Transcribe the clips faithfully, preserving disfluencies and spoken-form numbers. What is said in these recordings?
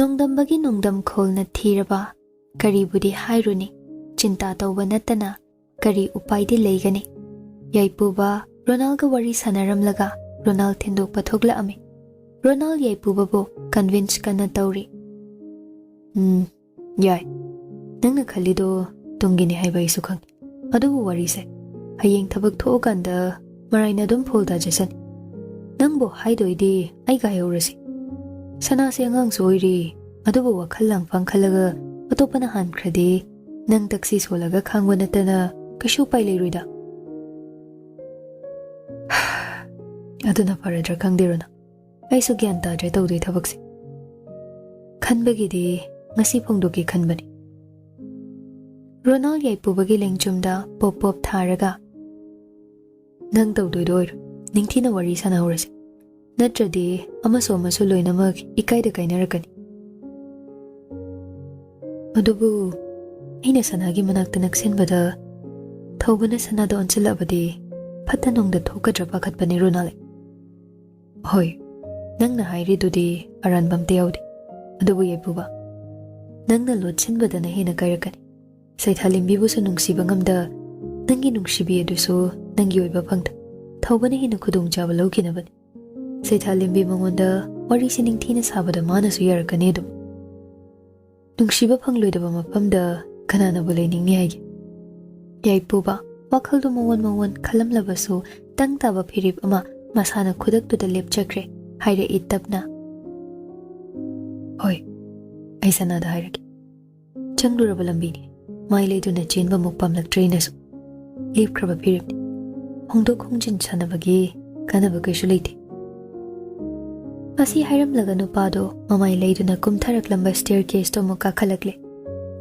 ꯅꯣꯡꯗꯝꯕꯒꯤ ꯅꯣꯡꯗꯝ ꯈꯣꯜꯅ ꯊꯤꯔꯕ ꯀꯔꯤꯕꯨꯗꯤ ꯍꯥꯏꯔꯨꯅꯤ? ꯆꯤꯟꯇꯥ ꯇꯧꯕ ꯅꯠꯇꯅ ꯀꯔꯤ ꯎꯄꯥꯏꯗꯤ ꯂꯩꯒꯅꯤ? ꯌꯥꯏꯄꯨꯕ ꯔꯣꯅꯥꯜꯒ ꯋꯥꯔꯤ ꯁꯥꯟꯅꯔꯝꯂꯒ ꯔꯣꯅꯥꯜ ꯊꯤꯟꯗꯣꯛꯄ ꯊꯣꯛꯂꯛꯑꯝꯃꯤ꯫ ꯔꯣꯅꯥꯜ ꯌꯥꯏꯄꯨꯕꯕꯨ ꯀꯟꯚꯤꯟꯁ ꯀꯟꯅ ꯇꯧꯔꯤ꯫ "ꯎꯝ, ꯌꯥꯏ꯫ ꯅꯪꯅ ꯈꯜꯂꯤꯗꯣ ꯇꯨꯡꯒꯤꯅꯤ ꯍꯥꯏꯕ ꯑꯩꯁꯨ ꯈꯪꯉꯤ꯫ ꯑꯗꯨꯕꯨ ꯋꯥꯔꯤꯁꯦ ꯍꯌꯦꯡ ꯊꯕꯛ ꯊꯣꯛꯑꯀꯥꯟꯗ ꯃꯔꯥꯏꯅ ꯑꯗꯨꯝ ꯐꯣꯜ ꯇꯥꯖꯁꯅꯤ꯫ ꯅꯪꯕꯨ ꯍꯥꯏꯗꯣꯏꯗꯤ ꯑꯩ ꯉꯥꯏꯍꯧꯔꯁꯤ꯫ ꯁꯅꯥꯁꯦ ꯑꯉꯥꯡꯁꯨ ꯑꯣꯏꯔꯤ, ꯑꯗꯨꯕꯨ ꯋꯥꯈꯜ ꯂꯥꯡꯐꯥꯡ ꯈꯜꯂꯒ ꯑꯇꯣꯞꯄꯅ ꯍꯥꯟꯈ꯭ꯔꯗꯤ ꯅꯪ ꯇꯛꯁꯤ ꯁꯣꯜꯂꯒ ꯈꯥꯡꯕ ꯅꯠꯇꯅ ꯀꯩꯁꯨ ꯎꯄꯥꯏ ꯂꯩꯔꯣꯏꯗ꯫" "ꯑꯗꯨꯅ ꯐꯔꯗ꯭ꯔꯥ ꯈꯪꯗꯦ ꯔꯣꯅꯥ꯫ ꯑꯩꯁꯨ ꯒ꯭ꯌꯥꯟ ꯇꯥꯗ꯭ꯔꯦ ꯇꯧꯗꯣꯏ ꯊꯕꯛꯁꯦ꯫ ꯈꯟꯕꯒꯤꯗꯤ ꯉꯁꯤ ꯐꯣꯡꯗꯣꯛꯀꯦ ꯈꯟꯕꯅꯤ꯫" ꯔꯣꯅꯥꯜ ꯌꯥꯏꯄꯨꯕꯒꯤ ꯂꯦꯡꯖꯨꯝꯗ ꯄꯣꯞ ꯄꯣꯞ ꯊꯥꯔꯒ, "ꯅꯪ ꯇꯧꯗꯣꯏꯗꯣ ꯑꯣꯏꯔꯣ꯫ ꯅꯤꯡꯊꯤꯅ ꯋꯥꯔꯤ ꯁꯥꯟꯅꯍꯧꯔꯁꯤ꯫ ꯅꯠꯇ꯭ꯔꯗꯤ ꯑꯃꯁꯨ ꯑꯃꯁꯨ ꯂꯣꯏꯅꯃꯛ ꯏꯀꯥꯏꯗ ꯀꯥꯏꯅꯔꯛꯀꯅꯤ꯫" "ꯑꯗꯨꯕꯨ ꯑꯩꯅ ꯁꯅꯥꯒꯤ ꯃꯅꯥꯛꯇ ꯅꯛꯁꯤꯟꯕꯗ ꯊꯧꯕꯅ ꯁꯅꯥꯗ ꯑꯣꯟꯁꯤꯜꯂꯛꯑꯕꯗꯤ ꯐꯠꯇ ꯅꯨꯡꯗ ꯊꯣꯛꯀꯗ꯭ꯔꯥ ꯄꯥꯈꯠꯄꯅꯦ ꯔꯣꯅꯥꯜ꯫ ꯍꯣꯏ, ꯅꯪꯅ ꯍꯥꯏꯔꯤꯗꯨꯗꯤ ꯑꯔꯥꯟꯕ ꯑꯝꯇ ꯌꯥꯎꯗꯦ꯫ ꯑꯗꯨꯕꯨ ꯌꯥꯏꯄꯨꯕ, ꯅꯪꯅ ꯂꯣꯠꯁꯤꯟꯕꯗꯅ ꯍꯦꯟꯅ ꯀꯥꯏꯔꯛꯀꯅꯤ꯫ ꯁꯩꯊꯥꯂꯦꯝꯕꯤꯕꯨꯁꯨ ꯅꯨꯡꯁꯤꯕ ꯉꯝꯗ ꯅꯪꯒꯤ ꯅꯨꯡꯁꯤꯕꯤ ꯑꯗꯨꯁꯨ ꯅꯪꯒꯤ ꯑꯣꯏꯕ ꯐꯪꯗ ꯊꯧꯕꯅ ꯍꯦꯟꯅ ꯈꯨꯗꯣꯡꯆꯥꯕ ꯂꯧꯈꯤꯅꯕꯅꯤ꯫ ꯁꯩꯊꯥꯂꯦꯝꯕꯤ ꯃꯉꯣꯟꯗ ꯋꯥꯔꯤꯁꯤ ꯅꯤꯡꯊꯤꯅ ꯁꯥꯕꯗ ꯃꯥꯅꯁꯨ ꯌꯥꯔꯛꯀꯅꯤ ꯑꯗꯨꯝ꯫ ꯅꯨꯡꯁꯤꯕ ꯐꯪꯂꯣꯏꯗꯕ ꯃꯐꯝꯗ ꯀꯅꯥꯅꯕꯨ ꯂꯩꯅꯤꯡꯅꯤ ꯍꯥꯏꯒꯦ?" ꯌꯥꯏꯄꯨꯕ, ꯋꯥꯈꯜꯗꯨ ꯃꯑꯣꯟ ꯃꯑꯣꯟ ꯈꯜꯂꯝꯂꯕꯁꯨ ꯇꯪ ꯇꯥꯕ ꯐꯤꯔꯦꯞ ꯑꯃ ꯃꯁꯥꯅ ꯈꯨꯗꯛꯇꯨꯗ ꯂꯦꯞꯆꯈ꯭ꯔꯦ꯫ ꯍꯥꯏꯔꯛꯏ ꯇꯞꯅ, "ꯍꯣꯏ, ꯑꯩ ꯁꯅꯥꯗ ꯍꯥꯏꯔꯒꯦ꯫ ꯆꯪꯂꯨꯔꯕ ꯂꯝꯕꯤꯅꯤ꯫ ꯃꯥꯏ ꯂꯩꯗꯨꯅ ꯆꯦꯟꯕꯃꯨꯛ ꯄꯥꯝꯂꯛꯇ꯭ꯔꯦ ꯑꯩꯅꯁꯨ꯫ ꯂꯦꯞꯈ꯭ꯔꯕ ꯐꯤꯔꯦꯞꯅꯤ꯫ ꯍꯣꯡꯗꯣꯛ ꯍꯣꯡꯖꯤꯟ ꯁꯥꯟꯅꯕꯒꯤ ꯀꯥꯟꯅꯕ ꯀꯩꯁꯨ ꯂꯩꯇꯦ꯫" ꯑꯁꯤ ꯍꯥꯏꯔꯝꯂꯒ ꯅꯨꯄꯥꯗꯣ ꯃꯃꯥꯏ ꯂꯩꯗꯨꯅ ꯀꯨꯝꯊꯔꯛꯂꯝꯕ ꯁ꯭ꯇꯦꯌꯔ ꯀꯦꯁꯇꯣ ꯑꯃꯨꯛ ꯀꯥꯈꯠꯂꯛꯂꯦ꯫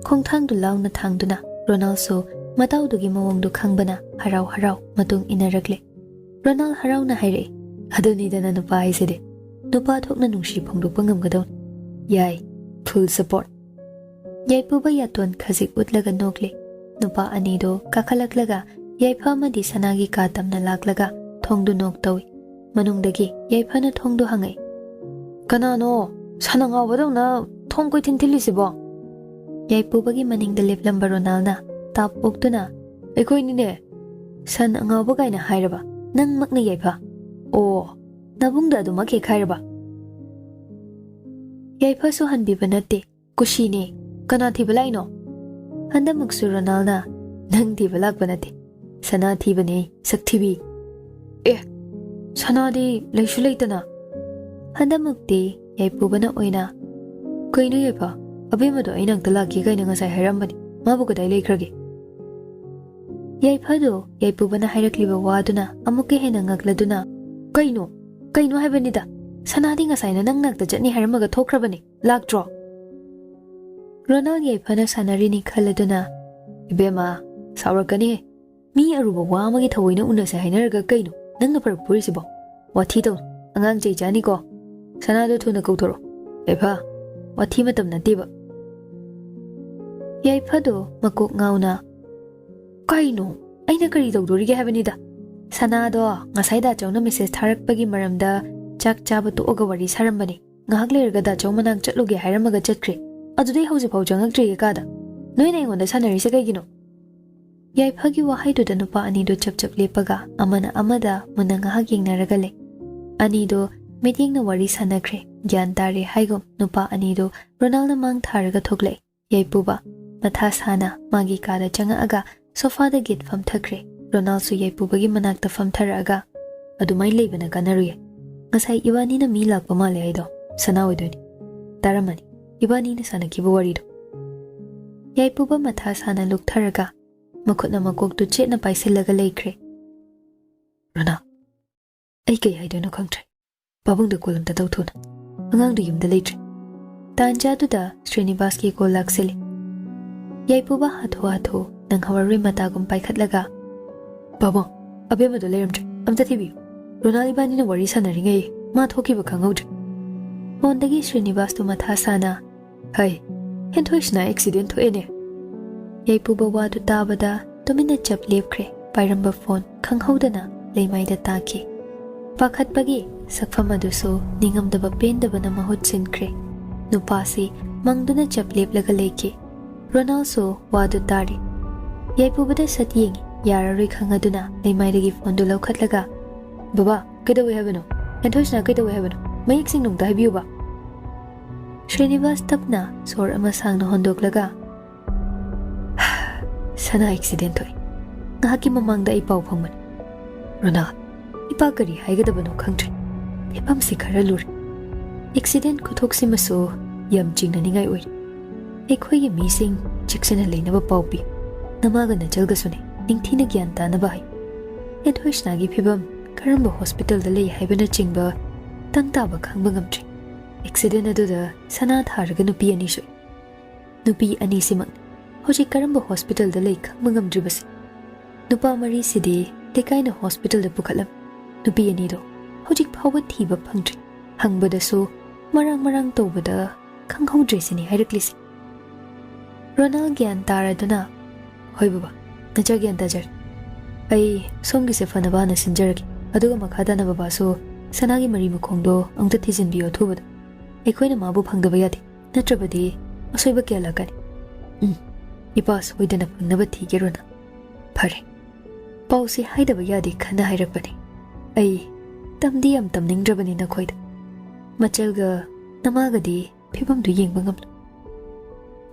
ꯈꯣꯡꯊꯥꯡꯗꯨ ꯂꯥꯎꯅ ꯊꯥꯡꯗꯨꯅ ꯔꯣꯅꯥꯜꯁꯨ ꯃꯇꯥꯎꯗꯨꯒꯤ ꯃꯑꯣꯡꯗꯨ ꯈꯪꯕꯅ ꯍꯔꯥꯎ ꯍꯔꯥꯎ ꯃꯇꯨꯡ ꯏꯟꯅꯔꯛꯂꯦ꯫ ꯔꯣꯅꯥꯜ ꯍꯔꯥꯎꯅ ꯍꯥꯏꯔꯛꯏ, "ꯑꯗꯨꯅꯤꯗꯅ ꯅꯨꯄꯥ ꯍꯥꯏꯁꯤꯗꯤ꯫ ꯅꯨꯄꯥ ꯊꯣꯛꯅ ꯅꯨꯡꯁꯤ ꯐꯣꯡꯗꯣꯛꯄ ꯉꯝꯒꯗꯧꯅꯤ꯫ ꯌꯥꯏ, ꯐꯨꯜ ꯁꯄꯣꯔꯠ꯫" ꯌꯥꯏꯄꯨꯕ ꯌꯥꯇꯣꯟ ꯈꯖꯤꯛ ꯎꯠꯂꯒ ꯅꯣꯛꯂꯦ꯫ ꯅꯨꯄꯥ ꯑꯅꯤꯗꯨ ꯀꯥꯈꯠꯂꯛꯂꯒ ꯌꯥꯏꯐ ꯑꯃꯗꯤ ꯁꯅꯥꯒꯤ ꯀꯥ ꯇꯝꯅ ꯂꯥꯛꯂꯒ ꯊꯣꯡꯗꯨ ꯅꯣꯛ ꯇꯧꯏ꯫ ꯃꯅꯨꯡꯗꯒꯤ ꯌꯥꯏꯐꯅ ꯊꯣꯡꯗꯨ ꯍꯥꯡꯉꯛꯏ꯫ "ꯀꯅꯥꯅꯣ? ꯁꯟ ꯑꯉꯥꯎꯕꯗꯧꯅ ꯊꯣꯡ ꯀꯣꯏꯊꯤꯟ ꯊꯤꯜꯂꯤꯁꯤꯕꯣ?" ꯌꯥꯏꯄꯨꯕꯒꯤ ꯃꯅꯤꯡꯗ ꯂꯦꯞꯂꯝꯕ ꯔꯣꯅꯥꯜꯅ ꯇꯥꯞ ꯑꯣꯛꯇꯨꯅ, "ꯑꯩꯈꯣꯏꯅꯤꯅꯦ꯫ ꯁꯟ ꯑꯉꯥꯎꯕ ꯀꯥꯏꯅ ꯍꯥꯏꯔꯕ? ꯅꯪꯃꯛꯅ ꯌꯥꯏꯐ? ꯑꯣ, ꯅꯕꯨꯡꯗ ꯑꯗꯨꯃꯛ ꯍꯦꯛ ꯍꯥꯏꯔꯕ?" ꯌꯥꯏꯐꯁꯨ ꯍꯟꯕꯤꯕ ꯅꯠꯇꯦ꯫ "ꯀꯨꯁꯤꯅꯦ꯫ ꯀꯅꯥ ꯊꯤꯕ ꯂꯥꯛꯏꯅꯣ?" ꯍꯟꯗꯛꯃꯛꯁꯨ ꯔꯣꯅꯥꯜꯅ, "ꯅꯪ ꯊꯤꯕ ꯂꯥꯛꯄ ꯅꯠꯇꯦ꯫ ꯁꯅꯥ ꯊꯤꯕꯅꯦ, ꯁꯛꯊꯤꯕꯤ꯫" "ꯑꯦ, ꯁꯅꯥꯗꯤ ꯂꯩꯁꯨ ꯂꯩꯇꯅ꯫" ꯍꯟꯗꯛꯃꯛꯇꯤ ꯌꯥꯏꯄꯨꯕꯅ ꯑꯣꯏꯅ, "ꯀꯩꯅꯣ ꯌꯥꯏꯐ? ꯑꯕꯦꯝꯃꯗꯣ ꯑꯩ ꯅꯥꯛꯇ ꯂꯥꯛꯀꯦ ꯀꯥꯏꯅ ꯉꯁꯥꯏ ꯍꯥꯏꯔꯝꯕꯅꯤ꯫ ꯃꯥꯕꯨ ꯀꯗꯥꯏ ꯂꯩꯈ꯭ꯔꯒꯦ?" ꯌꯥꯏꯐꯗꯣ ꯌꯥꯏꯄꯨꯕꯅ ꯍꯥꯏꯔꯛꯂꯤꯕ ꯋꯥꯗꯨꯅ ꯑꯃꯨꯛꯀ ꯍꯦꯟꯅ ꯉꯛꯂꯗꯨꯅ, "ꯀꯩꯅꯣ? ꯀꯩꯅꯣ ꯍꯥꯏꯕꯅꯤꯗ? ꯁꯅꯥꯗꯤ ꯉꯁꯥꯏꯅ ꯅꯪ ꯅꯥꯛꯇ ꯆꯠꯅꯤ ꯍꯥꯏꯔꯝꯃꯒ ꯊꯣꯛꯈ꯭ꯔꯕꯅꯦ꯫ ꯂꯥꯛꯇ꯭ꯔꯣ?" ꯔꯣꯅꯥꯜ ꯌꯥꯏꯐꯅ ꯁꯥꯟꯅꯔꯤꯅꯤ ꯈꯜꯂꯗꯨꯅ, "ꯏꯕꯦꯝꯃ, ꯁꯥꯎꯔꯛꯀꯅꯤꯍꯦ꯫ ꯃꯤ ꯑꯔꯨꯕ ꯋꯥ ꯑꯃꯒꯤ ꯊꯑꯣꯏꯅ ꯎꯅꯁꯦ ꯍꯥꯏꯅꯔꯒ ꯀꯩꯅꯣ ꯅꯪꯅ ꯐꯔꯛ ꯐꯨꯔꯤꯁꯤꯕꯣ? ꯋꯥꯊꯤ ꯇꯧꯅꯨ꯫ ꯑꯉꯥꯡ ꯆꯩ ꯆꯥꯅꯤꯀꯣ꯫ ꯁꯅꯥꯗꯣ ꯊꯨꯅ ꯀꯧꯊꯣꯔꯛꯑꯣ꯫ ꯌꯥꯏꯐ, ꯋꯥꯊꯤ ꯃꯇꯝ ꯅꯠꯇꯦꯕ꯫" ꯌꯥꯏꯐꯗꯣ ꯃꯀꯣꯛ ꯉꯥꯎꯅ, "ꯀꯩꯅꯣ? ꯑꯩꯅ ꯀꯔꯤ ꯇꯧꯗꯣꯔꯤꯒꯦ ꯍꯥꯏꯕꯅꯤꯗ? ꯁꯅꯥꯗꯣ ꯉꯁꯥꯏ ꯗꯥꯆꯧꯅ ꯃꯦꯁꯦꯖ ꯊꯥꯔꯛꯄꯒꯤ ꯃꯔꯝꯗ ꯆꯥꯛ ꯆꯥꯕ ꯇꯣꯛꯑꯒ ꯋꯥꯔꯤ ꯁꯥꯔꯝꯕꯅꯤ꯫ ꯉꯥꯏꯍꯥꯛ ꯂꯩꯔꯒ ꯗꯥꯆꯧ ꯃꯅꯥꯛ ꯆꯠꯂꯨꯒꯦ ꯍꯥꯏꯔꯝꯃꯒ ꯆꯠꯈ꯭ꯔꯦ꯫ ꯑꯗꯨꯗꯩ ꯍꯧꯖꯤꯛꯐꯥꯎ ꯆꯪꯉꯛꯇ꯭ꯔꯤꯌꯦ ꯀꯥꯗ꯫ ꯅꯣꯏꯅ ꯑꯩꯉꯣꯟꯗ ꯁꯥꯟꯅꯔꯤꯁꯦ ꯀꯩꯒꯤꯅꯣ?" ꯌꯥꯏꯐꯒꯤ ꯋꯥꯍꯩꯗꯨꯗ ꯅꯨꯄꯥ ꯑꯅꯤꯗꯨ ꯆꯞ ꯆꯞ ꯂꯦꯞꯄꯒ ꯑꯃꯅ ꯑꯃꯗ ꯃꯨꯟꯅ ꯉꯥꯏꯍꯥꯛ ꯌꯦꯡꯅꯔꯒ ꯂꯩ꯫ ꯑꯅꯤꯗꯨ ꯃꯤꯠꯌꯦꯡꯅ ꯋꯥꯔꯤ ꯁꯥꯟꯅꯈ꯭ꯔꯦ꯫ ꯒ꯭ꯌꯥꯟ ꯇꯥꯔꯦ ꯍꯥꯏꯒꯨꯝ ꯅꯨꯄꯥ ꯑꯅꯤꯗꯨ ꯔꯣꯅꯥꯜꯅ ꯃꯥꯡ ꯊꯥꯔꯒ ꯊꯣꯛꯂꯛꯏ꯫ ꯌꯥꯏꯄꯨꯕ ꯃꯊꯥ ꯁꯥꯅ ꯃꯥꯒꯤ ꯀꯥꯗ ꯆꯪꯉꯛꯑꯒ ꯁꯣꯐꯥꯗ ꯒꯤꯠ ꯐꯝꯊꯈ꯭ꯔꯦ꯫ ꯔꯣꯅꯥꯜꯁꯨ ꯌꯥꯏꯄꯨꯕꯒꯤ ꯃꯅꯥꯛꯇ ꯐꯝꯊꯔꯛꯑꯒ, "ꯑꯗꯨꯃꯥꯏꯅ ꯂꯩꯕꯅ ꯀꯥꯟꯅꯔꯨꯌꯦ꯫ ꯉꯁꯥꯏ ꯏꯕꯥꯅꯤꯅ ꯃꯤ ꯂꯥꯛꯄ ꯃꯥꯜꯂꯦ ꯍꯥꯏꯗꯣ ꯁꯅꯥ ꯑꯣꯏꯗꯣꯏꯅꯤ꯫ ꯇꯥꯔꯝꯃꯅꯤ ꯏꯕꯥꯅꯤꯅ ꯁꯥꯟꯅꯈꯤꯕ ꯋꯥꯔꯤꯗꯣ꯫" ꯌꯥꯏꯄꯨꯕ ꯃꯊꯥ ꯁꯥꯅ ꯂꯨꯛꯊꯔꯒ ꯃꯈꯨꯠꯅ ꯃꯀꯣꯛꯇꯨ ꯆꯦꯠꯅ ꯄꯥꯏꯁꯤꯜꯂꯒ ꯂꯩꯈ꯭ꯔꯦ꯫ "ꯔꯣꯅꯥꯜ, ꯑꯩ ꯀꯩ ꯍꯥꯏꯗꯣꯏꯅꯣ ꯈꯪꯗ꯭ꯔꯦ꯫ ꯄꯥꯕꯨꯡꯗ ꯀꯣꯜ ꯑꯝꯇ ꯇꯧ ꯊꯨꯅ꯫ ꯑꯉꯥꯡꯗꯨ ꯌꯨꯝꯗ ꯂꯩꯇ꯭ꯔꯦ꯫" ꯇꯥꯟꯖꯥꯗꯨꯗ ꯁ꯭ꯔꯤꯅꯤꯕꯥꯁꯀꯤ ꯀꯣꯜ ꯂꯥꯛꯁꯤꯜꯂꯤ꯫ ꯌꯥꯏꯄꯨꯕ ꯍꯥꯊꯨ ꯍꯥꯊꯨ ꯅꯪꯍꯧꯔꯔꯣꯏ ꯃꯇꯥꯒꯨꯝ ꯄꯥꯏꯈꯠꯂꯒ, "ꯄꯥꯕꯨꯡ, ꯑꯕꯦꯝꯃꯗꯣ ꯂꯩꯔꯝꯗ꯭ꯔꯦ꯫ ꯑꯝꯇ ꯊꯤꯕꯤꯌꯨ꯫ ꯔꯣꯅꯥꯜ ꯏꯕꯥꯅꯤꯅ ꯋꯥꯔꯤ ꯁꯥꯟꯅꯔꯤꯉꯩ ꯃꯥ ꯊꯣꯛꯈꯤꯕ ꯈꯪꯍꯧꯗ꯭ꯔꯦ꯫" ꯐꯣꯟꯗꯒꯤ ꯁ꯭ꯔꯤꯅꯤꯕꯥꯁꯇꯨ ꯃꯊꯥ ꯁꯥꯅ, "ꯍꯩ, ꯍꯦꯟꯊꯣꯏꯁꯤꯅ ꯑꯦꯛꯁꯤꯗꯦꯟ ꯊꯣꯛꯑꯦꯅꯦ꯫" ꯌꯥꯏꯄꯨꯕ ꯋꯥꯗꯨ ꯇꯥꯕꯗ ꯇꯨꯃꯤꯟꯅ ꯆꯞ ꯂꯦꯞꯈ꯭ꯔꯦ꯫ ꯄꯥꯏꯔꯝꯕ ꯐꯣꯟ ꯈꯪꯍꯧꯗꯅ ꯂꯩꯃꯥꯏꯗ ꯇꯥꯈꯤ꯫ ꯄꯥꯈꯠꯄꯒꯤ ꯁꯛꯐꯝ ꯑꯗꯨꯁꯨ ꯅꯤꯡꯉꯝꯗꯕ ꯄꯦꯟꯗꯕꯅ ꯃꯍꯨꯠ ꯁꯤꯟꯈ꯭ꯔꯦ꯫ ꯅꯨꯄꯥꯁꯤ ꯃꯪꯗꯨꯅ ꯆꯞ ꯂꯦꯞꯂꯒ ꯂꯩꯈꯤ꯫ ꯔꯣꯅꯥꯜꯁꯨ ꯋꯥꯗꯨ ꯇꯥꯔꯦ꯫ ꯌꯥꯏꯄꯨꯕꯗ ꯁꯠ ꯌꯦꯡꯉꯤ꯫ ꯌꯥꯔꯔꯣꯏ ꯈꯪꯉꯗꯨꯅ ꯂꯩꯃꯥꯏꯗꯒꯤ ꯐꯣꯟꯗꯨ ꯂꯧꯈꯠꯂꯒ, "ꯕꯕꯥ, ꯀꯩꯗꯧꯏ ꯍꯥꯏꯕꯅꯣ? ꯑꯦꯟꯊꯣꯏꯁꯅ ꯀꯩꯗꯧꯏ ꯍꯥꯏꯕꯅꯣ? ꯃꯌꯦꯛ ꯁꯦꯡꯅ ꯑꯝꯇ ꯍꯥꯏꯕꯤꯌꯨꯕ꯫" ꯁ꯭ꯔꯤꯅꯤꯕꯥꯁ ꯇꯞꯅ ꯁꯣꯔ ꯑꯃ ꯁꯥꯡꯅ ꯍꯣꯟꯗꯣꯛꯂꯒ, "ꯁꯅꯥ ꯑꯦꯛꯁꯤꯗꯦꯟ ꯊꯣꯛꯏ꯫ ꯉꯥꯏꯍꯥꯛꯀꯤ ꯃꯃꯥꯡꯗ ꯑꯩ ꯄꯥꯎ ꯐꯪꯕꯅꯤ꯫ ꯔꯣꯅꯥꯜ, ꯏꯄꯥ ꯀꯔꯤ ꯍꯥꯏꯒꯗꯕꯅꯣ ꯈꯪꯗ꯭ꯔꯦ꯫ ꯐꯤꯕꯝꯁꯤ ꯈꯔ ꯂꯨꯔꯦ꯫ ꯑꯦꯛꯁꯤꯗꯦꯟ ꯈꯨꯊꯣꯛꯁꯤꯃꯁꯨ ꯌꯥꯝ ꯆꯤꯡꯅꯅꯤꯡꯉꯥꯏ ꯑꯣꯏꯔꯦ꯫ ꯑꯩꯈꯣꯏꯒꯤ ꯃꯤꯁꯤꯡ ꯆꯦꯛꯁꯤꯟꯅ ꯂꯩꯅꯕ ꯄꯥꯎ ꯄꯤ꯫ ꯅꯃꯥꯒ ꯅꯆꯜꯒꯁꯨꯅꯦ, ꯅꯤꯡꯊꯤꯅ ꯒ꯭ꯌꯥꯟ ꯇꯥꯅꯕ ꯍꯥꯏ꯫ ꯑꯦꯟꯊꯣꯏꯁꯅꯥꯒꯤ ꯐꯤꯕꯝ, ꯀꯔꯝꯕ ꯍꯣꯁꯄꯤꯇꯥꯜꯗ ꯂꯩ ꯍꯥꯏꯕꯅꯆꯤꯡꯕ ꯇꯪ ꯇꯥꯕ ꯈꯪꯕ ꯉꯝꯗ꯭ꯔꯤ꯫ ꯑꯦꯛꯁꯤꯗꯦꯟ ꯑꯗꯨꯗ ꯁꯅꯥ ꯊꯥꯔꯒ ꯅꯨꯄꯤ ꯑꯅꯤ ꯁꯣꯛꯏ꯫ ꯅꯨꯄꯤ ꯑꯅꯤꯁꯤꯃꯛ ꯍꯧꯖꯤꯛ ꯀꯔꯝꯕ ꯍꯣꯁꯄꯤꯇꯥꯜꯗ ꯂꯩ ꯈꯪꯕ ꯉꯝꯗ꯭ꯔꯤꯕꯁꯤ꯫ ꯅꯨꯄꯥ ꯃꯔꯤꯁꯤꯗꯤ ꯂꯩꯀꯥꯏꯅ ꯍꯣꯁꯄꯤꯇꯥꯜꯗ ꯄꯨꯈꯠꯂꯝꯃꯤ꯫ ꯅꯨꯄꯤ ꯑꯅꯤꯗꯣ ꯍꯧꯖꯤꯛ ꯐꯥꯎꯕ ꯊꯤꯕ ꯐꯪꯗ꯭ꯔꯤ꯫ ꯍꯪꯕꯗꯁꯨ ꯃꯔꯥꯡ ꯃꯔꯥꯡ ꯇꯧꯕꯗ ꯈꯪꯍꯧꯗ꯭ꯔꯦ ꯁꯤꯅꯤ ꯍꯥꯏꯔꯛꯂꯤꯁꯤ꯫" ꯔꯣꯅꯥꯜ ꯒ꯭ꯌꯥꯟ ꯇꯥꯔꯗꯨꯅ, "ꯍꯣꯏ ꯕꯕꯥ, ꯅꯆꯥ ꯒ꯭ꯌꯥꯟ ꯇꯥꯖꯔꯦ꯫ ꯑꯩ ꯁꯣꯝꯒꯤꯁꯦ ꯐꯅꯕ ꯍꯥꯟꯅ ꯁꯤꯟꯖꯔꯒꯦ꯫ ꯑꯗꯨꯒ ꯃꯈꯥ ꯇꯥꯅ ꯕꯕꯥꯁꯨ ꯁꯅꯥꯒꯤ ꯃꯔꯤ ꯃꯈꯣꯡꯗꯣ ꯑꯃꯨꯛꯇ ꯊꯤꯖꯤꯟꯕꯤꯌꯨ ꯑꯊꯨꯕꯗ꯫ ꯑꯩꯈꯣꯏꯅ ꯃꯥꯕꯨ ꯐꯪꯗꯕ ꯌꯥꯗꯦ, ꯅꯠꯇ꯭ꯔꯕꯗꯤ ꯑꯁꯣꯏꯕ ꯀꯌꯥ ꯂꯥꯛꯀꯅꯤ꯫" "ꯎꯝ, ꯏꯄꯥ ꯁꯣꯏꯗꯅ ꯐꯪꯅꯕ ꯊꯤꯒꯦ ꯔꯣꯅꯥ꯫ ꯐꯔꯦ, ꯄꯥꯎꯁꯤ ꯍꯥꯏꯗꯕ ꯌꯥꯗꯦ ꯈꯟꯅ ꯍꯥꯏꯔꯛꯄꯅꯤ꯫ ꯑꯩ ꯇꯝꯗꯤ ꯌꯥꯝ ꯇꯝꯅꯤꯡꯗ꯭ꯔꯕꯅꯤ ꯅꯈꯣꯏꯗ꯫ ꯃꯆꯜꯒ ꯅꯃꯥꯒꯗꯤ ꯐꯤꯕꯝꯗꯨ ꯌꯦꯡꯕ ꯉꯝꯂꯣꯏ꯫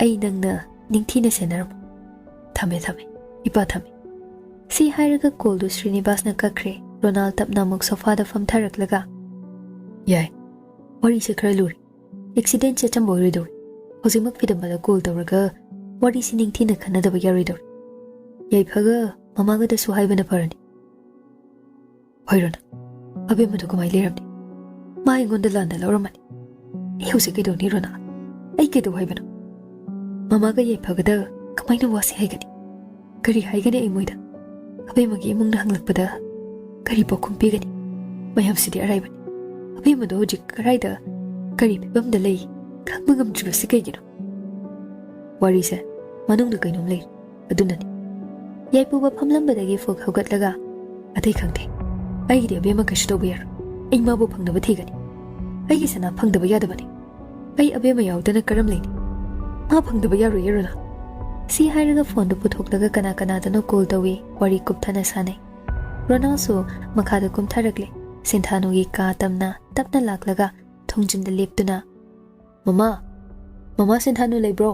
ꯑꯩ ꯅꯪꯅ ꯅꯤꯡꯊꯤꯅ ꯁꯦꯟꯅꯔꯝꯃꯨ꯫ ꯊꯝꯃꯦ, ꯊꯝꯃꯦ꯫ ꯏꯄꯥ ꯊꯝꯃꯦ꯫" ꯁꯤ ꯍꯥꯏꯔꯒ ꯀꯣꯜꯗꯨ ꯁ꯭ꯔꯤꯅꯤꯕꯥꯁꯅ ꯀꯛꯈ꯭ꯔꯦ꯫ ꯔꯣꯅꯥꯜ ꯇꯞꯅ ꯑꯃꯨꯛ ꯁꯣꯐꯥꯗ ꯐꯝꯊꯔꯛꯂꯒ, "ꯌꯥꯏ, ꯋꯥꯔꯤꯁꯦ ꯈꯔ ꯂꯨꯔꯦ꯫ ꯑꯦꯛꯁꯤꯗꯦꯟꯁꯦ ꯑꯆꯝꯕ ꯑꯣꯏꯔꯣꯏꯗꯧꯔꯤ꯫ ꯍꯧꯖꯤꯛꯃꯛ ꯐꯤꯗꯝꯕꯗ ꯀꯣꯜ ꯇꯧꯔꯒ ꯋꯥꯔꯤꯁꯤ ꯅꯤꯡꯊꯤꯅ ꯈꯟꯅꯗꯕ ꯌꯥꯔꯣꯏꯗꯧꯔꯤ꯫ ꯌꯥꯏꯐꯒ ꯃꯃꯥꯒꯗꯁꯨ ꯍꯥꯏꯕꯅ ꯐꯔꯅꯤ꯫" "ꯍꯣꯏ ꯔꯣꯅꯥ, ꯑꯕꯦꯝꯃꯗꯣ ꯀꯃꯥꯏ ꯂꯩꯔꯝꯅꯤ? ꯃꯥ ꯑꯩꯉꯣꯟꯗ ꯂꯥꯟꯅ ꯂꯧꯔꯝꯃꯅꯤ꯫ ꯑꯩ ꯍꯧꯖꯤꯛ ꯀꯩꯗꯧꯅꯤ ꯔꯣꯅꯥ? ꯑꯩ ꯀꯩꯗꯧ ꯍꯥꯏꯕꯅꯣ? ꯃꯃꯥꯒ ꯌꯥꯏꯐꯒꯗ ꯀꯃꯥꯏꯅ ꯋꯥꯁꯤ ꯍꯥꯏꯒꯅꯤ? ꯀꯔꯤ ꯍꯥꯏꯒꯅꯤ ꯑꯩ ꯃꯣꯏꯗ? ꯑꯕꯦꯝꯃꯒꯤ ꯏꯃꯨꯡꯅ ꯍꯪꯂꯛꯄꯗ ꯀꯔꯤ ꯄꯥꯎꯈꯨꯝ ꯄꯤꯒꯅꯤ? ꯃꯌꯥꯝꯁꯤꯗꯤ ꯑꯔꯥꯏꯕꯅꯤ꯫ ꯑꯕꯦꯝꯃꯗꯣ ꯍꯧꯖꯤꯛ ꯀꯗꯥꯏꯗ, ꯀꯔꯤ ꯐꯤꯕꯝꯗ ꯂꯩ ꯈꯪꯕ ꯉꯝꯗ꯭ꯔꯤꯕꯁꯤ ꯀꯩꯒꯤꯅꯣ? ꯋꯥꯔꯤꯁꯦ ꯃꯅꯨꯡꯗ ꯀꯩꯅꯣꯝ ꯂꯩꯔꯤ, ꯑꯗꯨꯅꯅꯤ꯫" ꯌꯥꯏꯄꯨꯕ ꯐꯝꯂꯝꯕꯗꯒꯤ ꯐꯨꯛ ꯍꯧꯒꯠꯂꯒ, "ꯑꯇꯩ ꯈꯪꯗꯦ꯫ ꯑꯩꯒꯤꯗꯤ ꯑꯕꯦꯝꯃ ꯀꯩꯁꯨ ꯇꯧꯕ ꯌꯥꯔꯣꯏ꯫ ꯑꯩ ꯃꯥꯕꯨ ꯐꯪꯅꯕ ꯊꯤꯒꯅꯤ꯫ ꯑꯩꯒꯤ ꯁꯅꯥ ꯐꯪꯗꯕ ꯌꯥꯗꯕꯅꯤ꯫ ꯑꯩ ꯑꯕꯦꯝꯃ ꯌꯥꯎꯗꯅ ꯀꯔꯝ ꯂꯩꯅꯤ? ꯃꯥ ꯐꯪꯗꯕ ꯌꯥꯔꯣꯏꯌꯦ, ꯔꯣꯅꯥꯜ꯫" ꯁꯤ ꯍꯥꯏꯔꯒ ꯐꯣꯟꯗꯨ ꯄꯨꯊꯣꯛꯂꯒ ꯀꯅꯥ ꯀꯅꯥꯗꯅꯣ ꯀꯣꯜ ꯇꯧꯏ, ꯋꯥꯔꯤ ꯀꯨꯞꯊꯅ ꯁꯥꯟꯅꯩ꯫ ꯔꯣꯅꯥꯜꯁꯨ ꯃꯈꯥꯗ ꯀꯨꯝꯊꯔꯛꯂꯦ꯫ ꯁꯤꯟꯊꯥꯅꯨꯒꯤ ꯀꯥ ꯇꯝꯅ ꯇꯞꯅ ꯂꯥꯛꯂꯒ ꯊꯣꯡꯖꯤꯟꯗ ꯂꯦꯞꯇꯨꯅ, "ꯃꯃꯥ, ꯃꯃꯥ, ꯁꯤꯟꯊꯥꯅꯨ ꯂꯩꯕ꯭ꯔꯣ?"